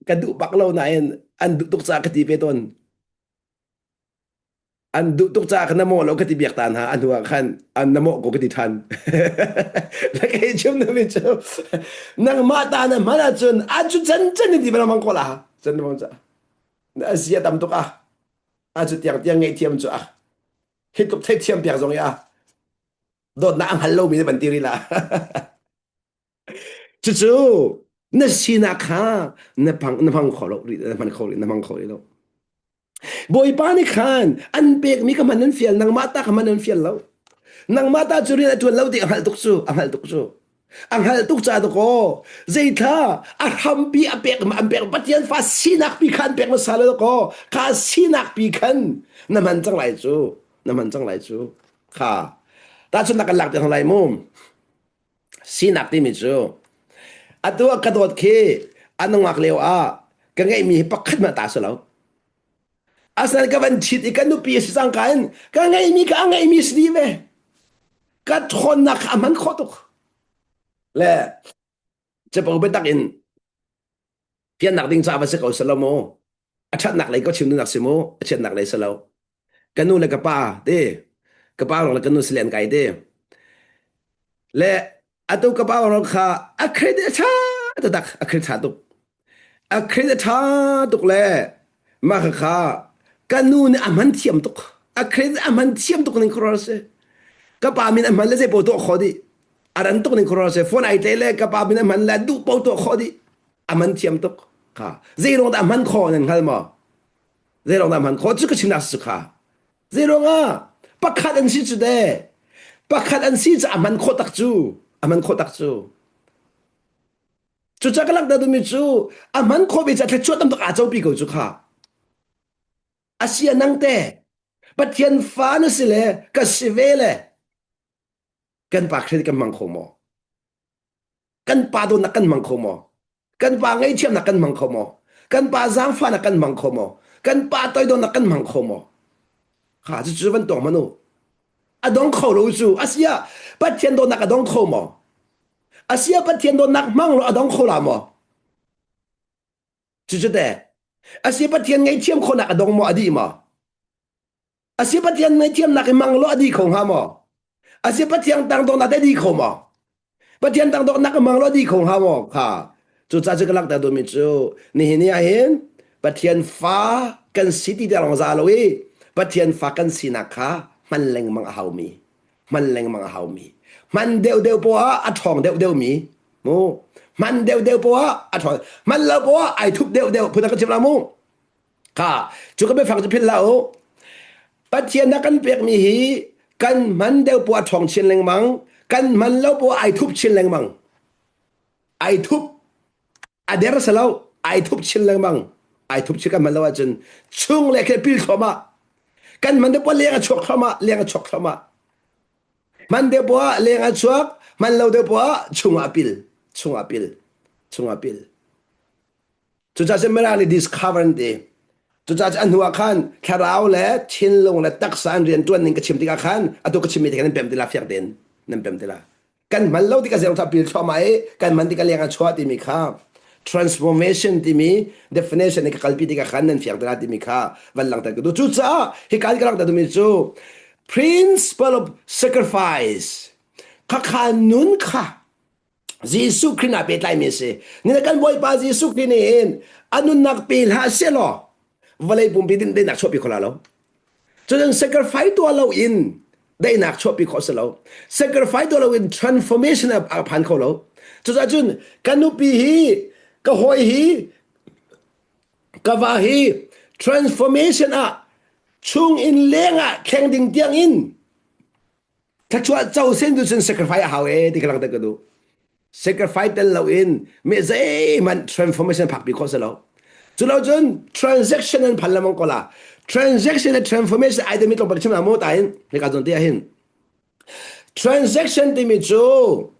ka duh bak lo nain an duh tuk caah ka ti ve tawn an duh tuk caah na mawh lo ka ti biak ta hna a hnu ah khan an na mawh ko ka ti than na kei chim na mi cu nangmah ta na hman ahcun a cu can can in ti mang ko la can mang ca a sia tam tuk a a cu tiang tiang ngaihthiam cu a hi tluk theihthiam piak zong i a dawtnak a hngal lomi na van ti rih la cucu na sinak kha na pang na hmang kho lo rih na hman kho rih na hmang kho rih lo Bawipa nih khan an pekmi ka hman an fial nangmah ta ka hman an fial lo nangmah ta cu rian a ṭuan lo ti a hngalh tuk cu a hngalh tuk cu A hngalh tuk ca dakaw zeithla a hrampi a pek an pek Pathian fa sinak pi kha an pek hmasa lo dakaw kha sinak pi khan na hman cang lai cu na hman cang lai cu kha tahchunhnak kan lak te hna lai mu sinak timi cu atu ah ka dawt khi a nungak lio ah ka ngeihmi hi pakhat hmanh ta si lo asinain ka van ṭhit i ka nupi a si cangka in ka ngeihmi ka a ngeihmi si dih ve ka ṭhawnnak kha a hman khawh tuk le capo biatak in fiannak ding caah va si ko selo mu a ṭhatnak lei ka chim duhnak si mu a chiatnak lei si lo ka nu le ka pa te ka pa rong le ka nu silen kai te le atu ka pa rong kha a credit a ṭha taktak a credit ṭha tuk A credit a ṭha tuk le mah khakha ka nu nih a hman thiam tuk. A credit a hman thiam tuk ning khuaruahhar a si. Ka pa min a hman le zei paoh tuah khawh dih. A ran tuk ning khuaruahhar a si. Phone ai tleh le ka pa min a hman le duh paoh tuah khawh dih. A hman thiam tuk. Kha. Zei ruang dah a hman khawh nan hngal maw? Zei ruang dah a hman khawh cu ka chimnak si kha. Zei ruangah pakhat an si cu de. Pakhat an si cu a hman khawh tak cu. A hman khawh tak cu. Cucaah ka langhter duhmi cu a hman khawh ve caah thluachuah tam tuk aa copi ko cu kha. A si a nang te Pathian fa na si le ka si ve le kan pa credit kan hmang kho maw? Kan pa dawtnak kan hmang kho maw? Kan pa ngaihthiamnak kan hmang kho maw? Kan pa zaangfahnak kan hmang kho maw? Kan pa toidornak kan hmang kho maw? Kha cucu van tuak hmanh u. A dong kho lo cu. Asiah Pathian dawtnak a dong kho maw? Asia Pathian dawtnak hmang law a dong kho la maw? Cucu teh. Asia Pathian ngaihthiam khawhnak a dong maw a dih maw? Asia Pathian ngaihthiamnak i hmang law a dih kho hnga maw? Asia Pathian tangdawhnak te dih kho maw? Pathian tangdawhnak i hmang law a dih kho hnga maw? Kha. Cucaah cu ka langhter duhmi cu nihin ni ah hin Pathian fa kan si ti te lawng za lo i Pathian fa kan sinak kha hman lengmang a haumi hman lengmang a haumi hman deuhdeuh poah a ṭhawng deuhdeuhmi. Mu hman deuh deuh poah a ṭhawn hman lo poah ai thup deuh deuh phun ka chim la mu. Kha cu ka biafang cu philh hlah u. Pathian a kan pekmi hi kan hman deuh poah a ṭhawng chin lengmang, kan hman lo poah ai thup chin lengmang. Ai thup a der si lo, ai thup chin lengmang. Ai thup chin kan hman lo ahcun chung le khi pil thluahmah. Kan hman deuh poah leng a chuak thluahmah, leng a chuak thluahmah. Hman deuh poah leng a chuak, hman lo deuh poah chungah a pil, chungah a pil, chungah a pil. Cucaah cun Mirang nih discover an ti. Cucaah cun a hnu ah khan thlarau le thinlung le taksa an rianṭuan ning ka chim tikah khan atu ka chimmi te khan nan pem ti la fiang tein nan pem ti la. Kan hman lo tikah zeirong pil thluahmah i kan hman tikah leng ah chuah timi kha transformation timi definition in ka kalpi tikah khan nan fiang ti la timi kha van langhter ka duh. Cucaah hika in ka langhter duhmi cu principle of sacrifice khakha nun kha Jesuh Khrih naa pehtlaimi a si. Ni kan Bawipa Jesuh Khrih nih hin a nunnak pe hlah sehlaw vawlei pumpi din daihnak chuahpi kho la lo. Cun sacrifice tuah lo in daihnak chuahpi khawh si lo. Sacrifice tuah lo in transformation a phan kho lo. Cucaah cun ka nupi hi ka hawi hi ka va hi transformation ah chung in leng ah thleng ding tiang in Thluachuah co sen tu cun sacrifice a hau e ti ka langhter ka duh. Sacrifice tel loin me zeihmanh transformation phakpi khawh si lo. Cu lo cun transaction an phan lamang ko la. Transaction le transformation ai timi tlawmpal chim la mu ta hin hika zawn te ah hin. Transaction timi cu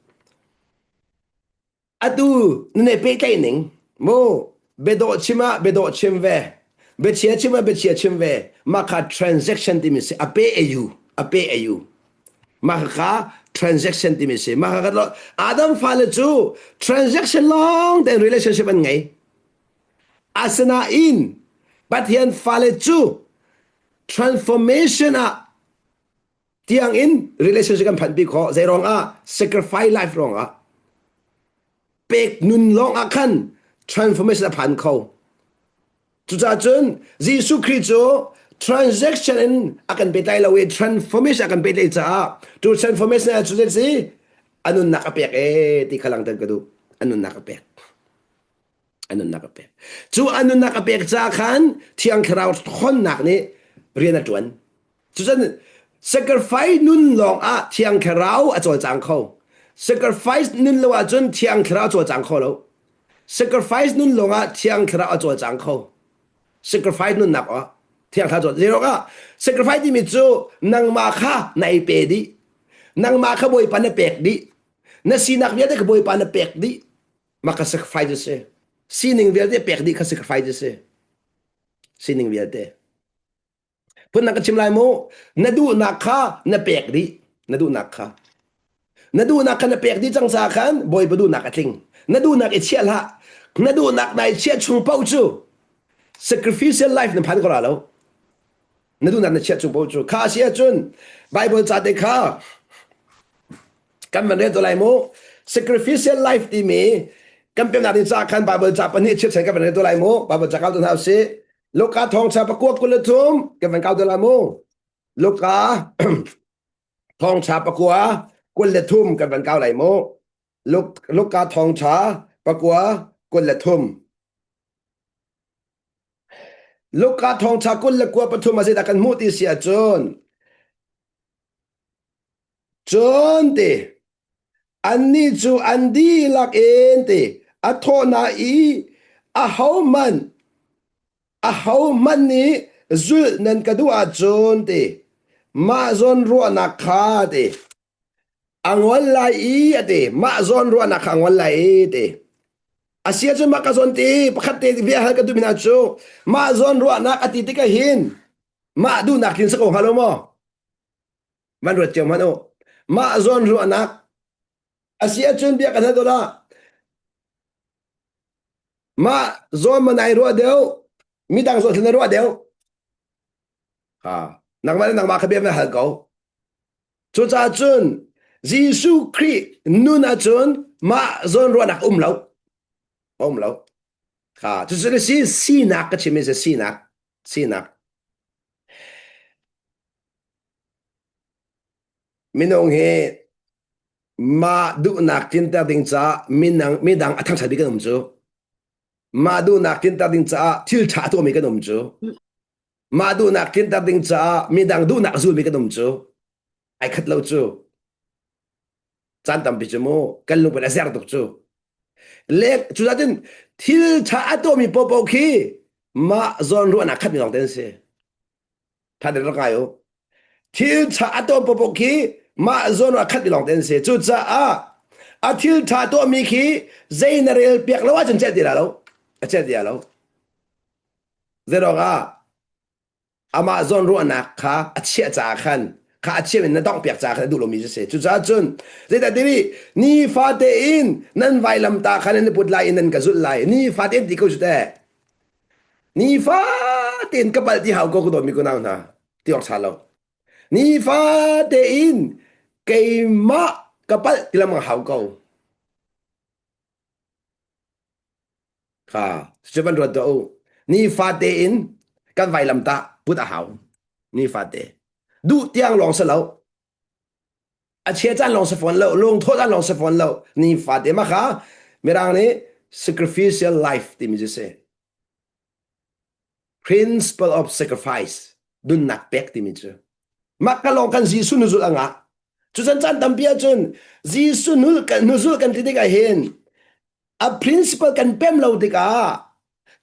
Atu na pehtlaih ning mu biadawh chim ah biadawh chim ve biachia chim ah biachia chim ve mah kha transaction timi si a pe a yu a pe a yu mah kha transaction timi si mah kha Adam fale cu transaction long tein relationship an ngei asinain Pathian fale cu transformation ah tiang in relationship kan phanh pi khawh zei ruang ah sacrifice life ruang ah pek nun lawng ah khan transformation a phan kho cucaah cun Jesuh Khrih cu transaction in a kan pe lai lo i transformation a kan pe lai caah tu transformation ah cu si a nunnak a pek e ti kha langter ka duh a nunnak a pek a nunnak a pek cu a nunnak a pek caah khan thiang thlarau ṭhawnnak nih rian a ṭuan cucun sacrifice nun lawng ah thiang thlarau a cawlcang kho sacrifice nun lo ahcun thiang thlarau a cawlcang kho lo sacrifice nun lawng ah thiang thlarau a cawlcang kho sacrifice nunnak ah thiang thlarau cawl zei ah sacrifice timi cu nangmah kha na ei pe dih nangmah kha bawipa na pek dih na sinak vialte kha bawipa na pek dih mah kha sacrifice a si sining vialte pek dih kha sacrifice a si sining vialte phun ka chim lai mu na duhnak kha na pek dih na duhnak kha na duhnak kha na pek dih cang ca khan bawipa duhnak a tling na duhnak i chiah hlah na duhnak nai chiah chung paoh cu sacrificial life na phan ko la lo na duhnak na chiah chung paoh cu kha si ahcun Bible ca te kha kan van rel to lai mu sacrificial life timi kan pemnak ding ca khan Bible ca pahnih chirchan kan van rel to lai mu Bible ca kau tu hna usih Luka thawngcha pakua 23 kan van kau to lai mu Luka thawngcha pakua 23 kan van kau lai mu Luka thawngcha pakua 23 Luka thawngcha 23 a zeidah kan hmuh ti si ahcun Cun ti annih cu an dihlak in ti a thawh hna i ahohmanh ahohmanh nih zulh nan ka duh ahcun ti mah zawn ruahnak kha ti a ngol lai i a ti mah zawn ruahnak kha a ngol lai i ti a si ahcun mah ka zawn ti pakhat te bia hal ka duhmi hna cu mah zawn ruahnak a ti tikah hin mah duhnak hin si ko hnga lo maw Van ruat cio hmanh u. Mah zawn ruahnak a si ahcun bia kan hal ah mah zawn man ai ruah deuh midang zawn na ruah deuh ha nangmah le nangmah kha bia na hal ko cucaah cun Jesuh Khrih nun ahcun mah zawn ruahnak um lo um lo ha cucu si sinak ka chim si sinak sinak Minung hi Mah duhnak tlinter ding caah minang midang a thangṭhat bik kan um cu. Mah duhnak tlinter ding caah thil ṭha a tuahmi kan um cu. Mah duhnak tlinter ding caah midang duhnak a zulmi kan um cu. Ai khat lo cu. Caan tampi cu mu kan lungput a zer tuk cu. Le cucaah cun thil ṭha a tuahmi paohpaoh khi mah zawn ruahnak khatmi lawng te an si. Ṭha tein rak ngai u. Thil ṭha a tuah paohpaoh khi mah zawn ah khat lawng te an si. Cucaah a thil ṭha tuahmi khi zei na rel piak lo ahcun celh ti la lo. A celh ti la lo. Zeiruang ah amah zawn ruahnak kha a chiah caah khan kha a chiah in na dongh piak caah khan a duh lomi cu si. Cucaah cun zeidah ti nifate in nan vailamta khan nan i put lai i nan ka zulh lai. Nifate in ti ko cu teh. Nifa tein ka palh ti hau ko ka dawtmi kunau hna ti awk ṭha lo. Nifa tein keimah ka palh ti lengmang hau ko. Kha cu van ruat tuah u. Nifa tein kan vailam tah put a hau. Nifa te. Duh tiang lawng si lo. A chia caan lawng si fawn lo. Lungthawh caan lawng si fawn lo. Nifa te mah kha Mirang nih sacrificial life timi cu si. Principle of sacrifice nunnak pek timi cu. Mah ka lawng kan Jesuh nuzul a ngah. Cucan caan tampi ahcun Jesuh nul nuzul kan ti tikah hin a principle kan pem lo tikah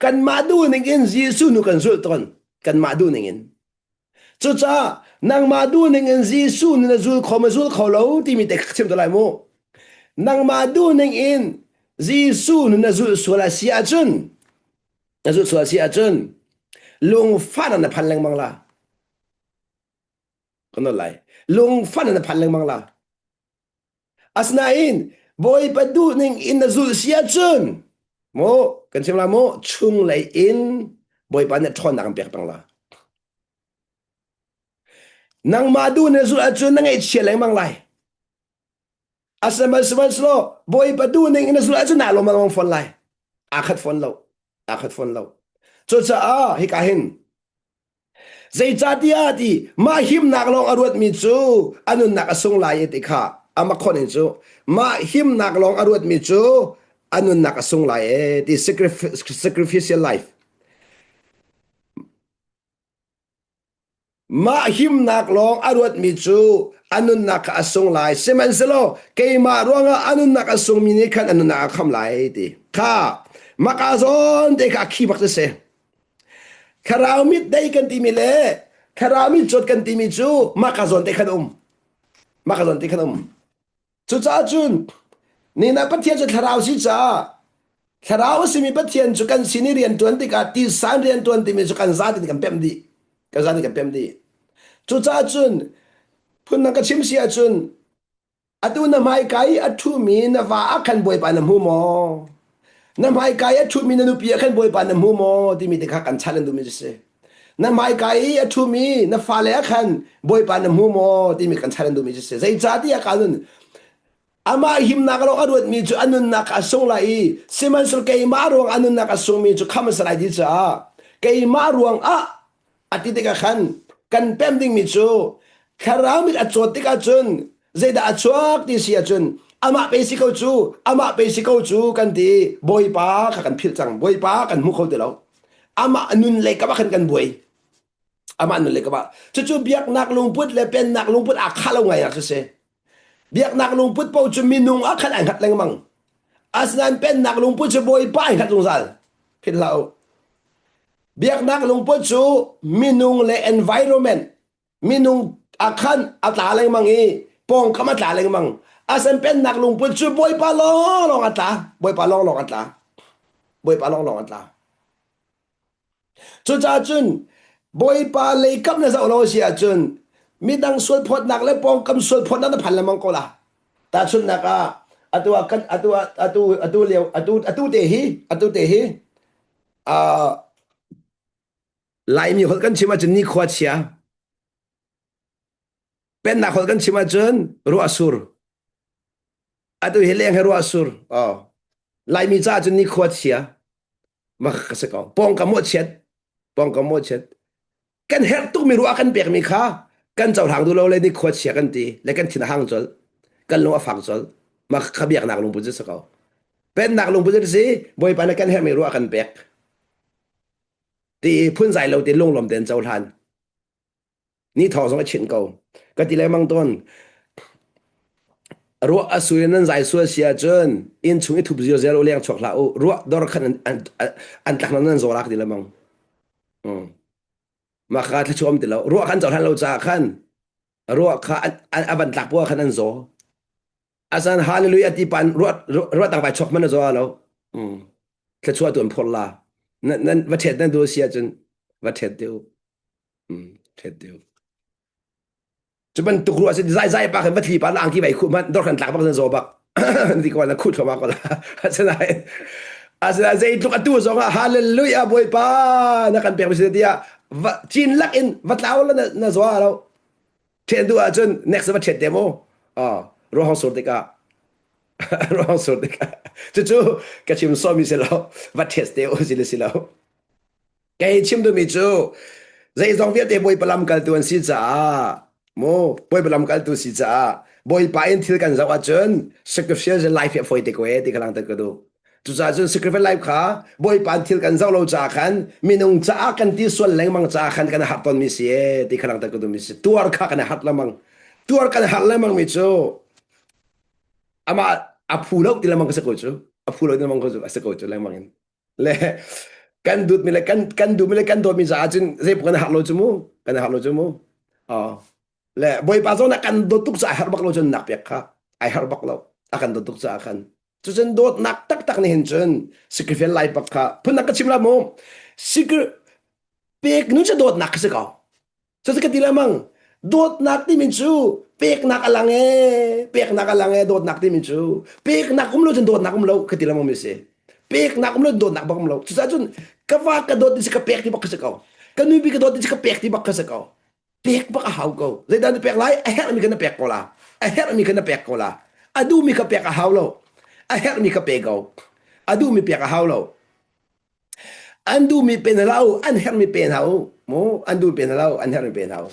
kanmah duh ning in Jesuh nu kan zulh tawn. Kanmah duh ning in. Cucaah nangmah duh ning in Jesuh nih na zul kho ma zul kho lo timi te chim te lai mu. Nangmah duh ning in Jesuh nih na zulh sual a si ahcun na zulh sual a si ahcun lungfahnak na phan lengmang la. Kan nawl lai. Lungfahnak na phan lengmang la. Asinain Bawipa duh ning in na zulh si ahcun mu kan chim la mu chunglei in Bawipa nih ṭhawnnak an pek peng la. Nangmah duh na zulh ahcun na ngaihchia lengmang lai. Asihmanhsehlaw Bawipa duh ning in na zulh ahcun naa lawm lengmang fawn lai. Aa khat fawn lo. Aa khat fawn lo. Cucaah hika hin Zeicahtiah ti mah himnak lawng a ruatmi cu a nunnak a sung lai i ti kha amah khon in cu mah himnak lawng a ruatmi cu a nunnak a sung lai e ti sacrificial life mah himnak lawng a ruatmi cu a nunnak kha a sung lai sihmanhsehlaw keimah ruangah a nunnak a sungmi nih khan a nunnak a kham lai ti kha maka zawn te kha a khi bak si Thlarau mit dei kan timi le thlarau mit cawt kan timi cu mah ka zawn te khan um. Mah ka zawn te khan um. Cucaah cun nina Pathian cu thlarau si caah thlarau a simi Pathian cu kan sin i rian ṭuan tikah tisa in rian ṭuan timi cu kan zatin kan pemh dih. Kan zatin kan pemh dih. Cucaah cun phundang ka chim si ahcun Atu na hmaika i a ṭhumi na va ah khan Bawipa na hmu maw? Na hmaika i a ṭhumi na nupi ah khan Bawipa na hmu maw? timi te kha kan challenge duhmi cu si. Na hmaika i a ṭhumi na fale ah khan Bawipa na hmu maw? timi kan challenge duhmi cu si. Zeicahtiah ka nun amah himnak lawng a ruatmi cu a nunnak a sung lai i sihmanhsehlaw keimah ruang a nunnak a sungmi cu khamh a si lai ti caah keimah ruang ah A ti tikah khan kan pem dingmi cu thlarau mit a cawt tikah cun zeidah a chuak ti si ahcun amah pe si ko cu amah pe si ko cu kan ti Bawipa kha kan philh cang Bawipa kan hmu kho ti lo amah nun lei kam ah khan kan buai amah nun lei kam ah cucu biaknak lungput le pennak lungput aa khah lo ngai ah si biaknak lungput paoh cu minung ah khan ai hngat lengmang asinain pennak lungput cu Bawipa ai hngat zungzal philh hlah u Biaknak lungput cu minung le environment minung a khan a tla lengmang i pawngkam a tla lengmang. Asen pennak lungput cu Bawipa lawnglawng a tla. Bawipa lawnglawng a tla. Bawipa lawnglawng a tla. Cucaah cun Bawipa lei kam na zoh lo si ahcun midang sualphawtnak le pawngkam sualphawtnak na phan lengmang ko la. Tahchunhnak ah atu ah kan atu ah atu atu lio atu atu te hi atu te hi Uh, Laimi holh kan chim ahcun nikhua chia. Pennak holh kan chim ahcun ruah sur. Atu hi leng he ruah sur. Oh. Laimi ca ahcun nikhua chia. Ma ka si ko. Pawngkam maw chiat. Pawngkam maw chiat. Kan herh tukmi ruah kan pekmi kha kan cohlang duh lo le nikhua chia kan ti le kan thin a hang colh. Kan lung a fak colh. Mah kha biaknak lungput cu si ko. Pennak lungput cu si Bawipa nih kan herhmi ruah kan pek. Ti phunzai lo ti lunglawm tein cohlan. Ni thawng zong a chinh ko. Ka ti lengmang tawn. Ruah a sur in nan zai sual si ahcun inn chung i thup zirzel u leng chuak hlah u. Ruah dor khan an, an, an tlak nan zaw lak ti lengmang. Mm. Mah kha thluachuah um ti lo. Ruah khan cohlan lo caah khan ruah kha an, a van tlak puah khan an zaw. Asan hallelujah ti pan ruah ruah tang vai chuak man a zaw lo. Mm. Thluachuah tu an phor la. Nan, nan va ṭhet nan duh si ahcun va ṭhet te u. Ṭhet deuh. Cu bantuk ruah si zai zai pa khan va thli pa na angki vai khuh hmanh dor khan tlak bak zan zaw bak. Ti ko na khuh thluahmah ko la. Asinain asinain zeitluk atu zong ah hallelujah Bawipa na kan pek mi si tiah va cin lak in va tlau la na, na zaw lo. Ṭhen duh ahcun next va ṭhet te mu. Oh, ruahong sur tikah ruahong sur tikah cucu ka chim sawmi si lo va ṭhet te u si le si lo. Kei chim duhmi cu zeizong vialte Bawipa lamkaltu an si caah mu Bawipa lamkaltu si caah Bawipa in thil kan zoh ahcun sacrificial life hi a fawi te ko ee ti kha langhter ka duh. Cucaah cun sacrificial life kha Bawipa in thil kan zoh lo caah khan minung caah kan ti sual lengmang caah khan kan har tawnmi si ee ti kha langhter ka duhmi si. Tuar kha kan har lengmang. Tuar kan har lengmang mi cu amah a phu lo ti lengmang ka si ko cu. A phu lo ti lengmang ka si ko cu lengmang in. Le kan dutmi le kan kan duhmi le kan dawtmi caah cun zei kan har lo cu mu kan har lo cu mu le bawipa zong na kan dawt tuk caah har bak lo cun nak pek kha ai har bak lo a kan dawt tuk caah khan cucun dawtnak taktak nih hin cun sacrifice lai bak kha phun ka chim la mu sikr pek nu cu dawtnak khi si ko Cucu ka ti lengmang. Dawtnak timi cu peknak a lang ee, peknak a lang ee, dawtnak timi cu. Peknak um lo cun dawtnak um lo ka ti lengmang mi si. Peknak um lo cun dawtnak bak um lo. Cucaah cun ka va ka dawt ti si ka pek ti bak ka si ko. Ka nupi ka dawt ti si ka pek ti bak ka si ko. Pek bak a hau ko. Zeidah na pek lai? A herhmi kha na pek ko la. A herhmi kha na pek ko la. A duhmi kha pek a hau lo. A herhmi kha pe ko. A duhmi pek a hau lo. An duhmi pe hna hlah u, an herhmi pe hna u. Mu, an duhmi pe hna hlah u, an herhmi pe hna u.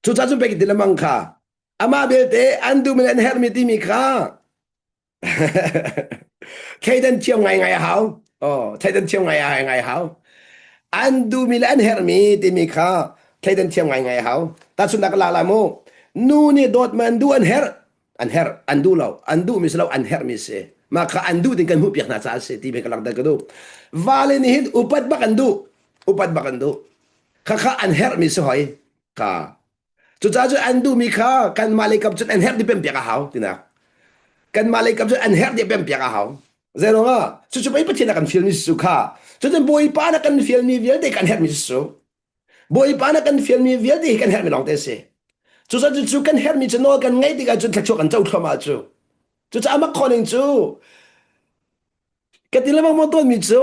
Cucaah cun pek ti lemang kha amah belte an duhmi le an herhmi timi kha thleidan thiam ngaingai a hau. Oh, thleidan thiam ngai ngai a hau. An duhmi le an herhmi timi kha thleidan thiam ngaingai a hau. Tahchunhnak ka la lai mu. Nu nih dawt ma an duh an herh. An herh an duh lo an duhmi si lo an herhmi si mah kha an duh ding kan hmuh piak hna caah si ti ka langhter ka duh vale nih hin upat bak an duh upat bak an duh kha kha an herhmi si hoi kha cucaah cu an duhmi kha kanmah lei kap cun an herh di pem piak a hau tinak kanmah lei kap cun an herh di pem piak a hau zeiruang ah cucu pei Pathian a kan fialmi si cu kha cucun Bawipa na kan fialmi vialte kan herhmi si cu Bawipa na kan fialmi vialte hi kan herhmi lawngte a si. Cucaah cu kan herhmi cu nawl kan ngaih tikah cun thluachuah kan co thluahmah cu. Cucaah mak khawh cu ka ti lengmang maw tawnmi cu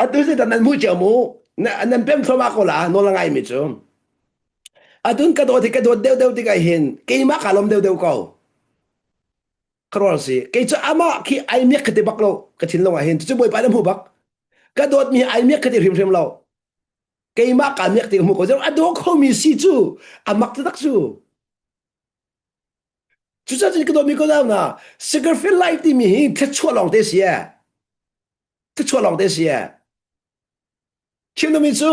atu zeidah nan hmuh cio mu nan pem thluahmah ko la nawl a ngaimi cu. Atun ka dawt hi ka dawt deuhdeuh tikah hin keimah kaa lawm deuhdeuh ko. Kharual si. Kei cu amah khi ai miak ka ti bak lo ka thinlung ah hin. Cucu Bawipa na hmuh bak. Ka dawtmi hi ai miak ka ti hrimhrim lo. Keimah kaa miak ti ka hmuh ko. A daw khomi si cu a mak taktak cu. Cucaah cun ka dawtmi ko na sacrifice life timi hi thluachuah lawng te si ee. Thluachuah lawng te si ee. Chim duhmi cu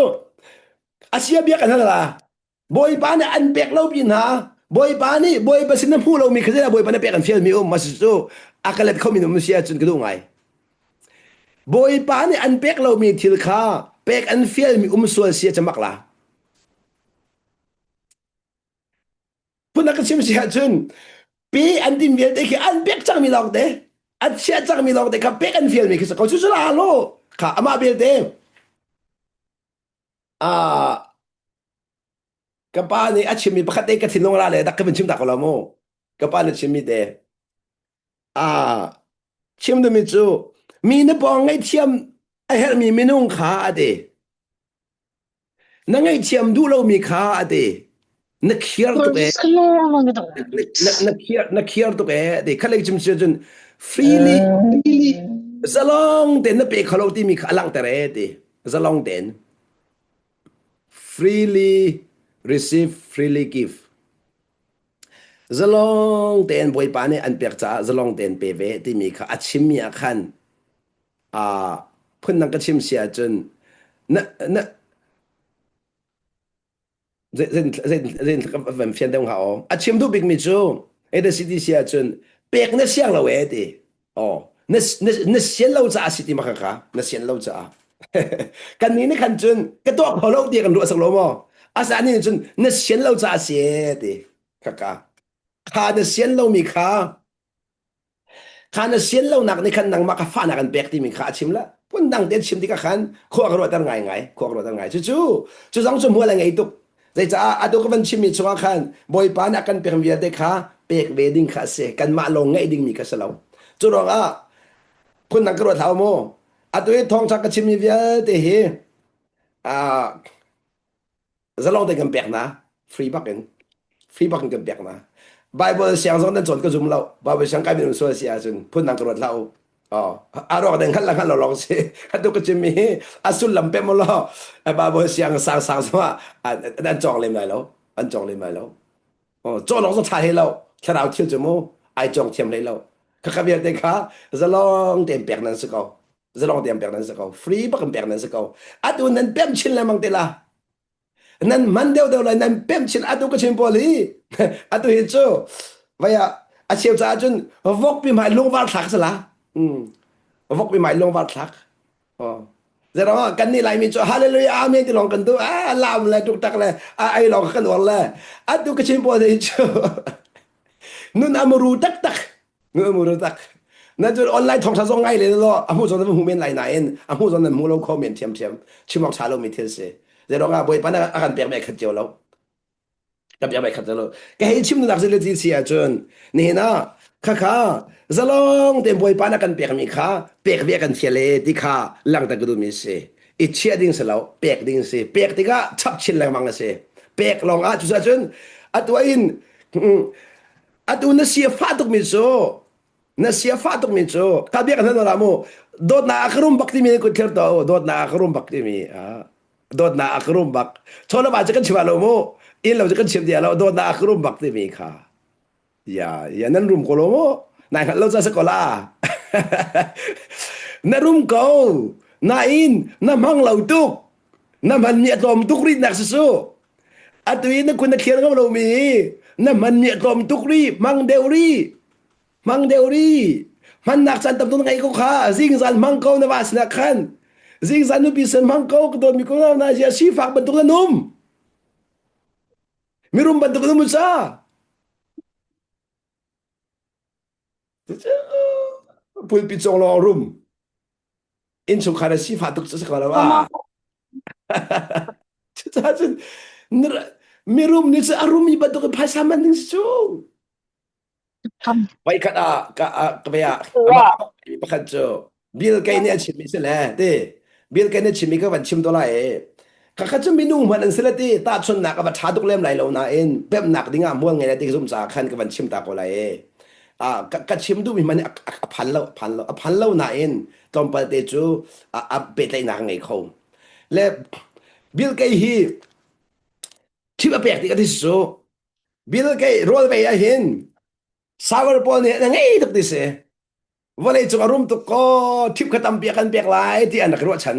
asia bia kan hal la. Bawipa nih an pek lo mi hna Bawipa nih Bawipa sin na hmuh lomi kha zeidah Bawipa nih pek an fialmi um mas cu a ka let khomi um si ahcun ka duh ngai. Bawipa nih an pek lomi thil kha pek an fialmi um sual si a mak la. Phun ka chim si ahcun pe an tim vialte khi an pek cangmi lawng te an chiah cangmi lawng te kha pek an fialmi khi ko cu cu la lo kha amah belte ah ka pa nih a chimmi pakhat te ka thinlung ra le dak ka vun chim ta ko lo mu ka pa nih chimmi te ah chim duhmi cu mi na pawng ngaihthiam a herhmi minung kha a ti na ngaihthiam duh lomi kha a ti na khiar tuk e na, na khiar na khiar tuk e ti khalei chim si cun freely zalong ten na pe kholo timi kha a langhter e ti zalong ten freely receive freely give. Zalong tein Bawipa nih an pek caah zalong tein pe ve timi kha a chimmi ah khan aa phundang ka chim si ahcun na na zei van fian deuh hnga aw. A chim duh bikmi cu ADCDC ahcun pek na siang lo ee ti. Aw na na na sian lo caah si ti ma kha kha na sian lo caah. Kan nih nih khan cun ka tuah kho lo ti kan ruah sak lo maw? Asa nih cun na sian lo caah si ee ti. Kha ka kha na sian lomi kha Kha na sian lonak nih khan nangmah kha fahnak an pek timi kha a chim la. Phundang tein chim tikah khan khua ka ruahter ngaingai, khua ka ruahter ngai. Cucu cu zong cu hmual a ngei tuk. Zeicah atu ka van chimmi chungah khan Bawipa nih a kan pekmi vialte kha pek ve ding kha a si. Kanmah lawng ngeih dingmi kha si lo. Cu ruangah phundang ka ruat hlah mu. Atu hi thawngṭha ka chimmi vialte hi ah zalong tein kan pek hna free bak in free bak in kan pek hna Bible siang zong nan cawn ka zum lo Bible siang kai minung sual si ahcun phundang ka ruat hlah u oh a ruak deng khat la khat lo lawng si atu ka chim mi hi a sullam pe mo lo Bible siang sang sang zong ah an cawng lem lai lo an cawng lem lai lo oh cawn awk zong tha he lo thlarau thil cu mu ai cawng thiam hlei lo khakha vialte kha zalong tein pek nan si ko zalong tein pek nan si ko free bak in pek nan si ko atu nan pem chin lengmang te la nan man deuh deuh lai nan pem chin atu ka chin pawl hi atu hi cu vaya a cheu caah cun vokpi hmai lungvar thlak sala vokpi hmai lungvar thlak oh Zero kan nih laimi cu hallelujah amen ti lawng kan tu a lam le tuktak le a ai lawng kan uar le atu ka chin pawl hi cu nun amuru taktak nun amuru tak na cu online thawngtha zong ngai le lo a hmu zong nan hmu men lai nain a hmu zong nan hmu lo kho men thiam thiam chim awk tha lo mi thil si zero nga bawipa na a kan pek me khat cio lo ka pek me khat cio lo ka hei chim nak le ti si ahcun nihin ah khakha zalong te bawipa na kan pek mi kha pek ve kan thial e ti kha langter ka duh mi si i chiah ding si lo pek ding si pek tikah chap chin lengmang a si pek lawng ah cucun atu in atu na sia fah tuk mi cu na sia fah tuk mi cu ka biak hna la mu dawtnak a ka rum bak timi kut thler to dawtnak a ka rum bak timi dawtnak a ka rum bak chawlama cu kan chim lo mu inn lo cu kan chim dia lo dawtnak a ka rum bak timi kha ya ya nan rum ko lo mu nai hngalh lo ca se ko la na rum ko nain na hmang lo tuk na hman mi a tlawm tuk rih nak si su atu i na kun na thliar ngam lo mi na hman mi a tlawm tuk rih hmang deuh rih Hmang deuh ri. Hmannak caan tam tuk na ngeih ko kha. Zingzan hmang ko na va sinah khan. Zingzan nupi sin hmang ko ka dawtmi ko na zia sifak bantuk na num. Mirum bantuk na um ca. Pulpi cong lawng rum. Innchungkhar na sifah tuk cu si ko lo ah. Cucaah cun mirum nih cu a rumi bantuk in phaisa man ding si cu. Voikhat ah ka ka vei ah amah pakhat cu Bill Gates nih a chimmi si le ti Bill Gates nih a chimmi ka van chim to lai i khakha cu minung hmanh an si le ti tahchunhnak a va ṭha tuk lem lai lo nain pemhnak ding ah hmual ngei le ti ka zumh caah khan ka van chim ta ko lai i ah ka, ka chim duhmi hmanh a, a phan lo a phan lo a phan lo nain tlawmpal te cu a, a pehtlaihnak a ngei kho le Bill Gates hi thil a pek tik a ti cu Bill Gates rawl vei ah hin sour pawl nih na ngei tuk ti si. Vawlei cung a rum tuk ko thip kha tampi a kan pek lai ti an rak ruahchan.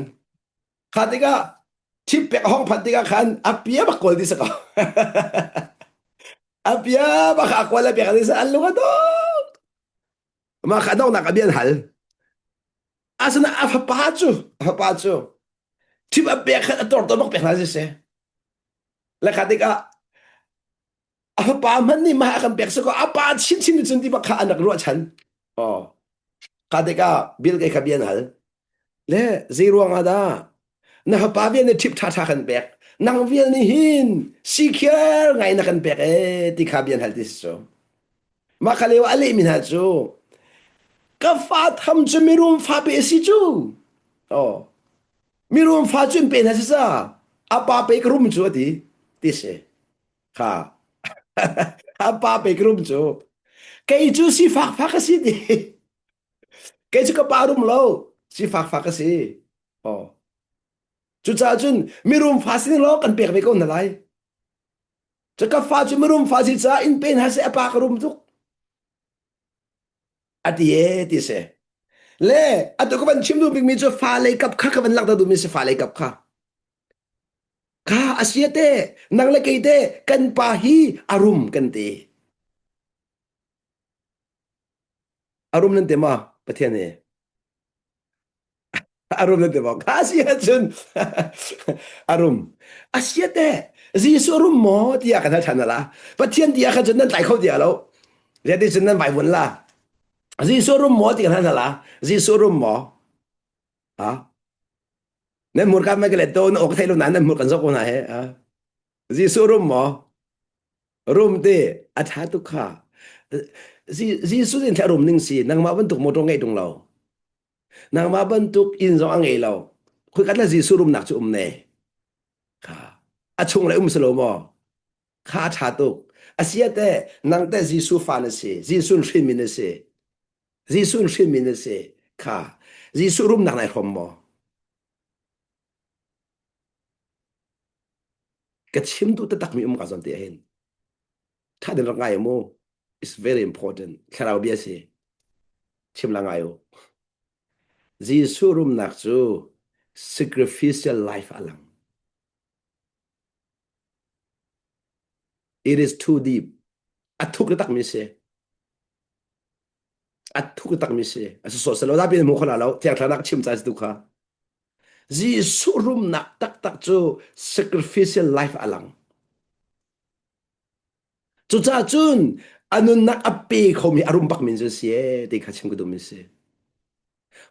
Kha tikah thip pek a hong phanh tikah khan a pia bak kawl ti si ko. a pia bak a kawl a pek ti si an lung a dong. Mah kha donghnak a bia an hal. Asina a fapa cu a fapa cu thip a pek khan a tor tor bak pek hna si si. Le kha tikah a fapa hmanh nih mah a kan pek si ko a pa chinchin nih cun ti bak kha an rak ruahchan. Oh. Kha tikah Bill Gates kha bia an hal. Le zei ruang ah dah na fapa vial nih ṭhip ṭha ṭha kan pek nang vial nih hin sikhiar ngai na kan pek ee ti kha bia an hal ti si cu. Mah kha lio a lehmi hna cu ka fa tham cu mirum fa pe a si cu. Oh. Mirum fa cu in pe hna si ca a pa pe ka rum cu a ti ti si kha a pa pe ka rum cu kei cu sifak fa ka si ti kei cu ka pa rum lo sifak fa ka si oh cucaah cun mirum fa sin law kan pek ve ko hna lai. Cu ka fa cu mirum fa si caah inn pe hna seh a pa ka rum tuk. A ti e ti si. Le atu ka van chim duh bikmi cu fa lei kap kha ka van langhter duhmi si fa lei kap kha. Kha a sia te nang le kei te kan pa hi a rum kan ti. A rum nan ti ma Pathian nih? A rum nan ti maw? Kha si ahcun a rum. A sia te Jesuh rum maw tiah kan hal ṭhan la. Pathian ti ah khan cun nan tlai kho ti lo. Zeiti cun nan vaivun la. Jesuh rum maw ti kan hal hna la. Jesuh rum maw? Ha? Nan hmurka mai ka let to na ok thei lo na nan hmur kan zok ko na he. Ha? Jesuh rum maw? Rum te a ṭha tuk kha. Jesuh in thla rum ning si nangmah bantuk motor ngei tung lo. Nangmah bantuk inn zong a ngei lo. Khuikat le Jesuh rumnak cu um ne. Kha. A chung le um si lo maw? Kha a ṭha tuk. A sia te nang te Jesuh fa na si. Jesuh hrinmi na si. Jesuh hrinmi na si. Kha. Jesuh rumnak nai hrawm maw? Ka chim duh taktak mi um ka zon te hin. Tha den rak ngai mu. It's very important. Thlarau bia si. Chim la ngai u. Jesuh rumnak cu sacrificial life alang. It is too deep. A thuk taktak mi si. A thuk taktak mi si. A so so lo da pin mu khola lo. Thiang thlarau chim cha si tu kha. Jesuh rumnak taktak cu sacrificial life alang. Cucaah cun a nunnak a pe khomi a rum bakmi cu si ee ti kha chim ka duhmi si.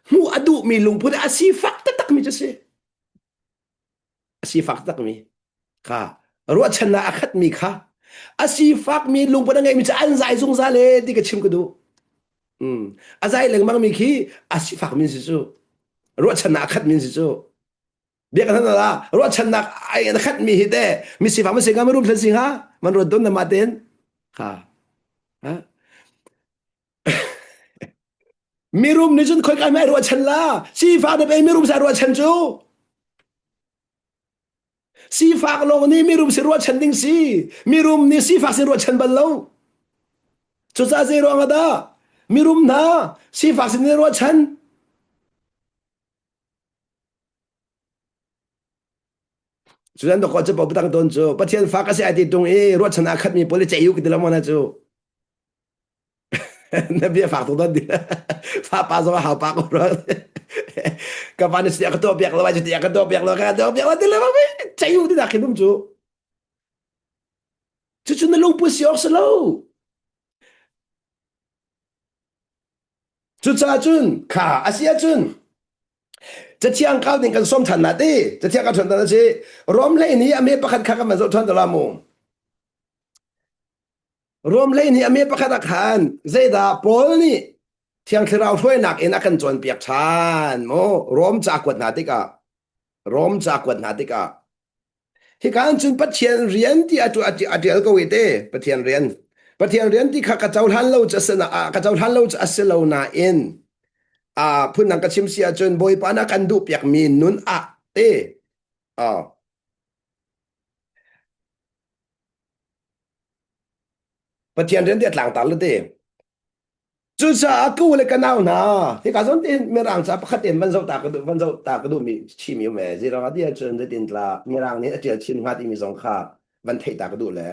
Hmuh a duhmi lungput a sifak taktakmi cu si. A sifak taktakmi kha ruahchannak a khatmi kha a sifakmi lungput a ngeimi cu an zai zungzal ee ti ka chim ka duh. Mm. A zai lengmangmi khi a sifakmi si cu. Ruahchannak a khatmi si cu. Bia kan la ruahchannak ai na khat mi hi te mi sifak ma singa mi rum thlen singa man ruat don na ma ten ha ha mirum nih cun khoi kai mai ruahchan la sifak na pe mirum sa ruahchan cu sifak lawng nih mirum si ruahchan ding si mirum nih sifak sin ruahchan bal lo cucaah zei ruang ah dah mirum hna sifak sin ruahchan Cutan dok cu pa tang ton cu Pathian fa ka si ai ti tung i ruahchan a khat mi pawl i cei u ki ti lo na cu na bia fak tuk don di fa pa zong a hau pa ko ro ka pa ni sia ka to piak lo ai ti ka to piak lo ka to piak lo ti lo cei u ti da khin um cu cu cu na lungput si awk si lo Cucaah cun kha a si ahcun cathiang kau ding kan sawm ṭhan na ti cathiang ka ṭhan a si Rom hlei nih a me pakhat kha kan van zoh ṭhan la mu Rom hlei nih a me pakhat ah khan zeidah Paul nih Thiang Thlarau hruainak in a kan cawnpiak ṭhan mu Rom ca kuat hna tikah Rom ca kuat hna tikah Hika ah cun Pathian rian ti a a ṭial ko i te Pathian rian. Pathian rian ti kha ka cohlan lo cu a si ka cohlan lo cu a si lo nain a phundang ka chim si ahcun Bawipa na kan duh piakmi nun ah te Pathian rian ti a tlangtar le te. Cucaah ka u le ka nau hna, hika zawn tein Mirang ca pakhat in van zoh ta ka duh, van zoh ta ka duhmi chimi um ee. Zeirang ah ti ahcun zeitin tla Mirang nih a ṭial chin hnga timi zong kha van theih ta ka duh le.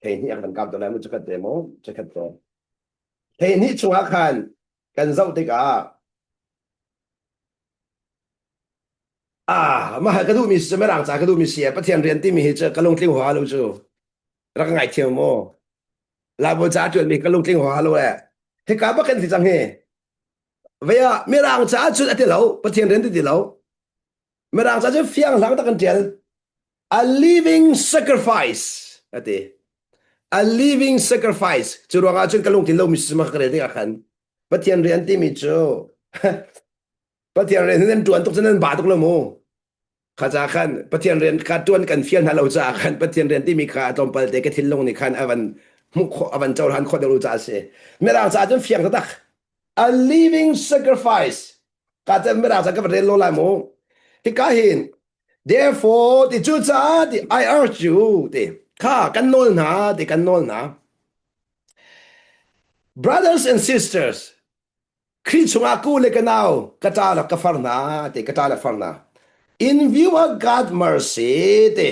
Thei hnih a kan kap to lai mu cakhat te mu, cakhat te. Thei hnih chungah khan kan zoh tikah ah mah ka duhmi si Mirang ca ka duhmi si Pathian rian timi hi cu ka lungtling hua lo cu rak ngaithiam mu. Laibawi ca ṭuanmi ka lungtling huaha lo ee. Hika bak kan si cang hi. Vei ah Mirang ca cun a ti lo, Pathian rian ti ti lo. Mirang ca cun fiang hlang tak kan ṭial. A living sacrifice a ti. A living sacrifice. Cu ruangah cun ka lungtlin lomi si ka rel tikah khan Pathian rian timi cu Pathian rian nan ṭuan tuk cun nan ba tuk lo mu. Kha ca khan Pathian rian kha ṭuan kan fial hna lo caah khan Pathian rian timi kha tlawmpal te ka thinlung nih khan a van hmuh khawh a van cohlan khawh deuh lo caah a si. Mirang caah cun fiang taktak. A living sacrifice. Ka ca mirang ca ka van rel lo lai mu. Hika hin. Therefore, ti cucaah ti I urge you ti kha kan nawl hna ti kan nawl hna. Brothers and sisters, Khrih chungah ku le ka nau, ka ṭa le ka far hna ti ka ṭa le far hna. In view of God mercy ti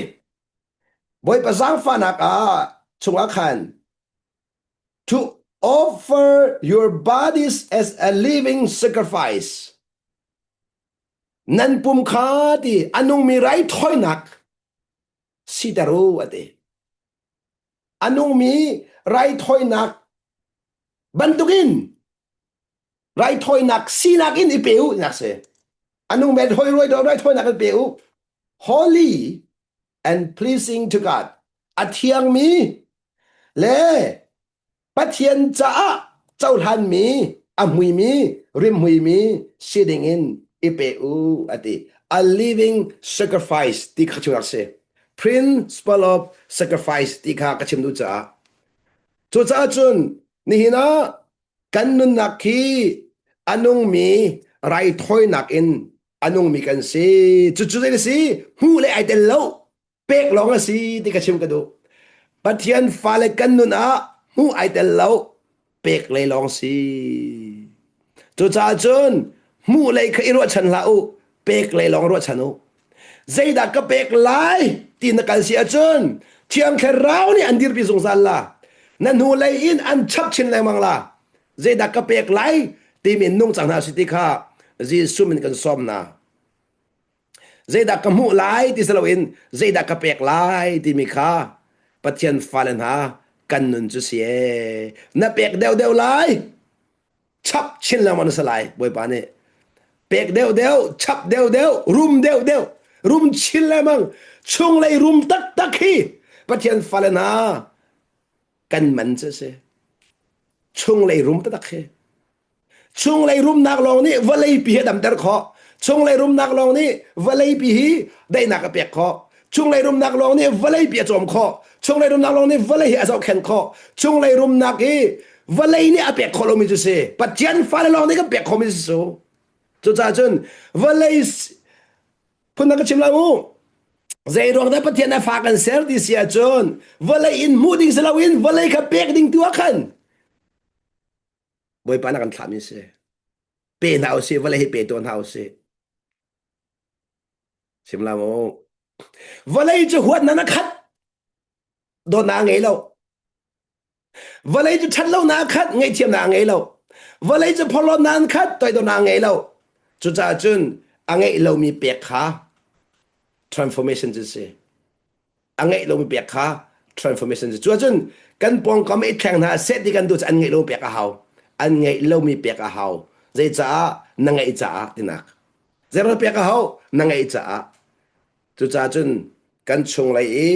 Bawipa zaangfahnak ah chungah khan to offer your bodies as a living sacrifice nan pum kha ti a nungmi raithawinak siter u a ti. A nungmi raithawinak bantukin raithawinak sinak in i pe u nak si. A nungmi raithawinak in pe u. Holy and pleasing to God. A thiangmi le Pathian caah cohlanmi, a hmuimi, rimhmuimi si dingin i pe u a ti. A living sacrifice ti kha chim si. Principle of sacrifice ti kha ka chim duh caah. Cucaah cun nihin ah kan nunnak hi a nungmi raithawinak in a nungmi kan si. Cucu zei si? Hmuh le ai tel lo. Pek lawng a si ti ka chim ka duh. Pathian fale kan nun ah hmuh ai tel lo, pek lei lawng si. Cucaah cun hmuh lei kha i ruahchan hlah u, pek lei lawng ruahchan u. Zeidah ka pek lai ti na kal si ahcun Thiang Thlarau nih an dirpi zungzal la. Na hnu lei in an chap chin lengmang la. Zeidah ka pek lai timi nungcang hna si ti kha Jesuh min kan sawm hna. Zeidah ka hmuh lai ti si loin zeidah ka pek lai timi kha Pathian fale hna kan nun cu si ee. Na pek deuhdeuh lai, chap chin lengmang na si lai, Bawipa nih. Pek deuhdeuh, chap deuhdeuh, rum deuhdeuh, rum chin lengmang, chunglei rum taktak hi Pathian fale hna kan man cu si. Chunglei rum taktak hi. Chunglei rumnak lawng nih vawleipi hi a damter khawh. Chunglei rumnak lawng nih vawleipi hi daihnak a pek khawh. Chunglei rumnak lawng nih vawleipi a cawm khawh. Chunglei rumnak lawng nih vawlei hi a zohkhenh khawh. Chunglei rumnak hi vawlei nih a pek khawh lomi cu si. Pathian fale lawng nih kan pek khawhmi si cu. Cucaah cun vawlei phundang ka chim lai mu. Zei ruang dah Pathian a fa kan ser ti si ahcun vawlei in hmuh ding si loin vawlei kha pek ding tu ah khan Bawipa na kan thlahmi si. Pe hna usih, vawlei hi pe tuah hna usih. Sim la mu. Vawlei cu huatnak na khat, dawtnak a ngei lo. Vawlei cu ṭhatlonak a khat, ngaihthiamnak a ngei lo. Vawlei cu phorhlawtnak an khat, toidornak a ngei lo. Cucaah cun a ngeih lomi pek kha transformation cu si. A ngeih lomi pek kha transformation cu cun kan pawngkam i thleng hna seh ti kan duh cu an ngeih lomi pek a hau an ngeih lomi pek a hau zeicaah na ngeih caah tinak zeiruang pek a hau na ngeih caah cucaah cun kan chunglei i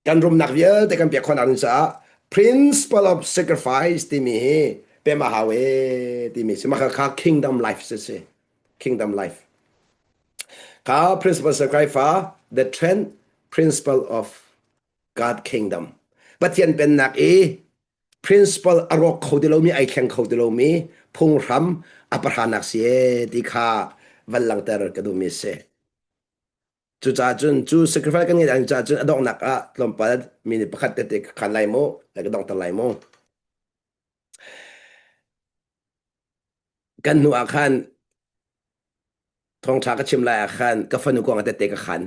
kan rumnak vialte kan pek khawhnak ding caah principle of sacrifice timi hi pem a hau e timi si mah kha kingdom life si si kingdom life Kha principle sacrifice the trend principle of God kingdom. Pathian pennak i principle a rawk kho ti lomi ai thleng kho ti lomi phunghram a pahranak si e ti kha van langter ka duhmi si. Cucaah cun cu sacrifice kan ngeih caah cun a donghnak ah tlawmpal mi nih pakhat tete ka khan lai mu, ka donghter lai mu. Kan hnu ah khan thawngṭha ka chim lai ah khan ka fanu kong ah tette ka khan.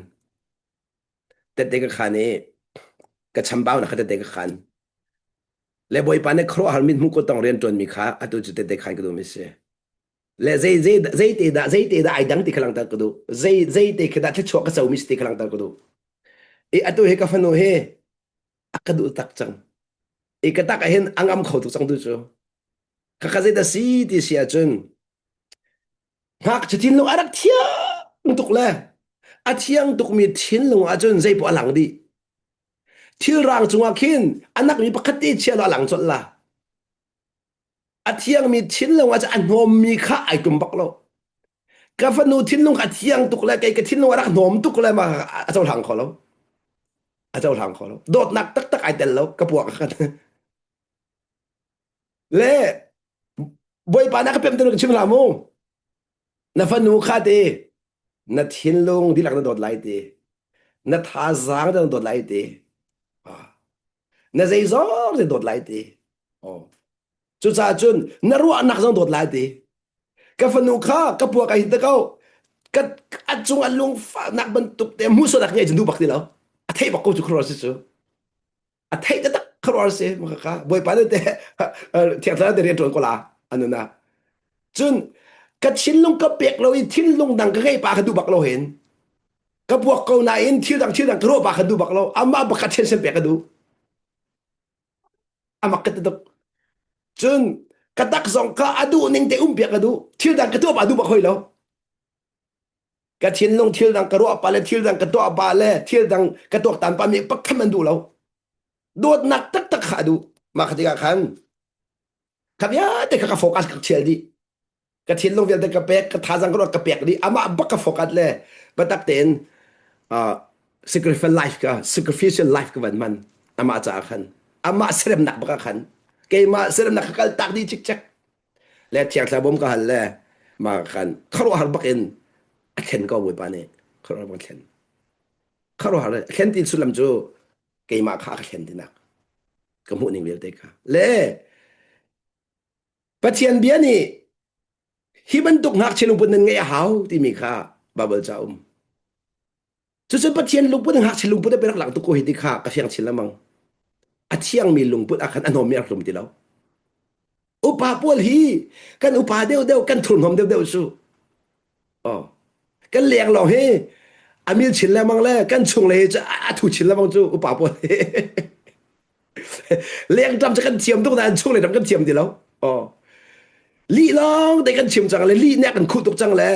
Tette ka khan i ka chambaunak kha tette ka khan. Le Bawipa nih khuaruahhar mithmuh kutdong rian ṭuanmi kha atu cu tette khan ka duhmi si. Le zei zei zei te dah zei te dah ai dang ti kha langhter ka duh. Zei zei te khi dah thluachuah ka comi si ti kha langhter ka duh. I atu hi ka fanu hi a ka duh tak cang. I ka tak ah hin a ngam kho tuk cang tu cu. Khakha zei dah si ti si ahcun ngakchia thinlung a rak thiang tuk le a thiang tukmi thinlung ahcun zei poah a lang dih. Thil rang cungah khin a nakmi pakhat te chia law a lang colh la. A thiangmi thinlung ahcun a hnawmmi kha ai tum bak lo. Ka fanu thinlung kha a thiang tuk le kei ka thinlung a rak hnawm tuk le ma a cohlang kho lo. A cohlang kho lo. Dawtnak taktak ai tel lo ka puak khan. Le Bawipa na ka pem tu ka chim hlah mu. Na fanu kha te. Na thinlung dihlak na dawt lai ti. Na thazaang na dawt lai ti. Ah. Na zeizong na dawt lai ti. Oh. Cucaah cun na ruahnak zong dawt lai ti. Ka fanu kha ka puak ai te ko. Ka a cung a lungfahnak bantuk te hmuhsunak ngei cun duh bak ti lo. A theih bak ko cu khuaruah si cu. A theih taktak khuaruah si. Maka ka Bawipa ne te thiang thlarau te rian ṭuan ko la anuna. Cun ka thinlung ka pek lo i thinlung dang ka ngei pa ka duh bak lo hin. Ka puak ko nain thil dang thil dang ka ruah pa ka duh bak lo. Amah bak ka thian sen pek ka duh. Amak ka ti tuk. Cun ka tak zong kha a duh ning te um piak ka duh. Thil dang ka tuah pa duh bak hoi lo. Ka thinlung thil dang ka ruah pa le thil dang ka tuah pa le thil dang ka tuaktan pa mi pakhat an duh lo. Dawtnak taktak kha a duh. Mah kha tikah khan kha vialte kha ka focus ka thial dih. Ka thinlung vialte ka pek, ka thazang ka ruat ka pek dih. Amah bak ka focus le biatak tein uh, sacrificial life ka sacrificial life ka van man amah caah khan amah seremnak bak ah khan keimah seremnak ka kal tak dih cikcek le thiang thlarau bawm ka hal le mah khan khuaruahhar bak in a thlen ko Bawipa nih khuaruahhar bak thlen khuaruahhar thlen ti sullam cu keimah kha a ka thlen tinak ka hmuh ning vialte kha le Pathian bia nih hi bantuk ngakchia lungput nan ngeih a hau timi kha Baibal ca um Cucu Pathian lungput ngakchia lungput a rak lang tuk ko hi ti kha ka fiang chin lengmang. A thiangmi lungput ah khan a hnawmmi a rak tlum ti lo. Upa pawl hi kan upa deuhdeuh kan thurhnawm deuhdeuh cu. Oh. Kan leng lawng hi a mil chin lengmang le kan chung le hi cu a thu chin lengmang cu upa pawl hi. Leng tam cu kan thiam tuk nain chung le tam kan thiam ti lo. Oh. Lih lawng te kan chim cang le lih nek kan khuh tuk cang le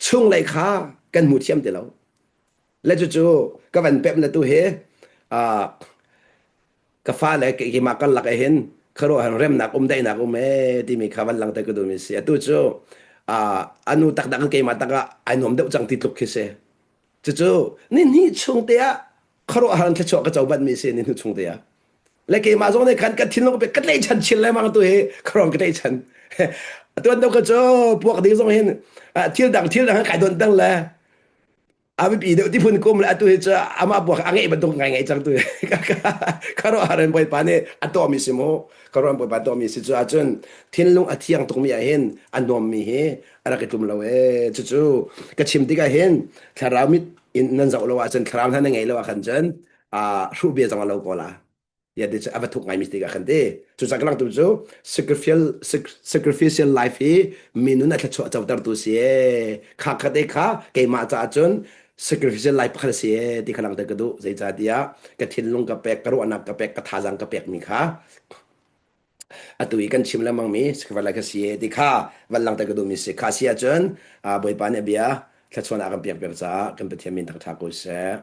chunglei kha kan hmu thiam ti lo le cucu ka van pemh le tu hi ka fa le keimah kan lak hin khuaruahhar remnak um daihnak um e timi kha van langter ka duhmi si atu cu anu taktak keimah tak ah ai nuam deuh cang ti tluk khi si cucu ni hnih chung te ah khuaruahhar thluachuah ka co banmi si ni hnu chung te ah le keimah zong nih khan ka thinlung ka ka tlaihchan chin lengmang tu hi khuaruang ka tlaihchan tuan deuh ka cu puak ding zong hin thil dang thil dang kai don dang le a biapi deuh ti phun kum le atu hi cu amah puak a ngeih bantuk ngai ngai cang tu khuaruahhar in bawipa nih a tuahmi si mu khuaruahhar bawipa tuahmi si cu ahcun thinlung a thiang tukmi ah hin a nuammi hi a rak i tlum lo e cucu ka chim tikah hin thlarau mit in nan zoh lo ahcun thlarau hna na ngei lo ah khan cun hruh bia zong a lo ko la ya ti a va thuk ngai mi tikah khan ti cu cak lang tu cu sacrificial sacrificial life hi minun a thluachuah coter tu si e kha khat e kha keimah caah cun sacrificial life pakhat si e ti kha langter ka duh zeicahtiah ka thinlung ka pek ka ruahnak ka pek ka thazang ka pek mi kha atu i kan chim lengmang mi sacrificial life ka si e ti kha van langter ka duh mi si kha si ahcun Bawipa nih a bia thluachuahnak a kan pek piak caah kan Pathian min thangṭhat ko seh.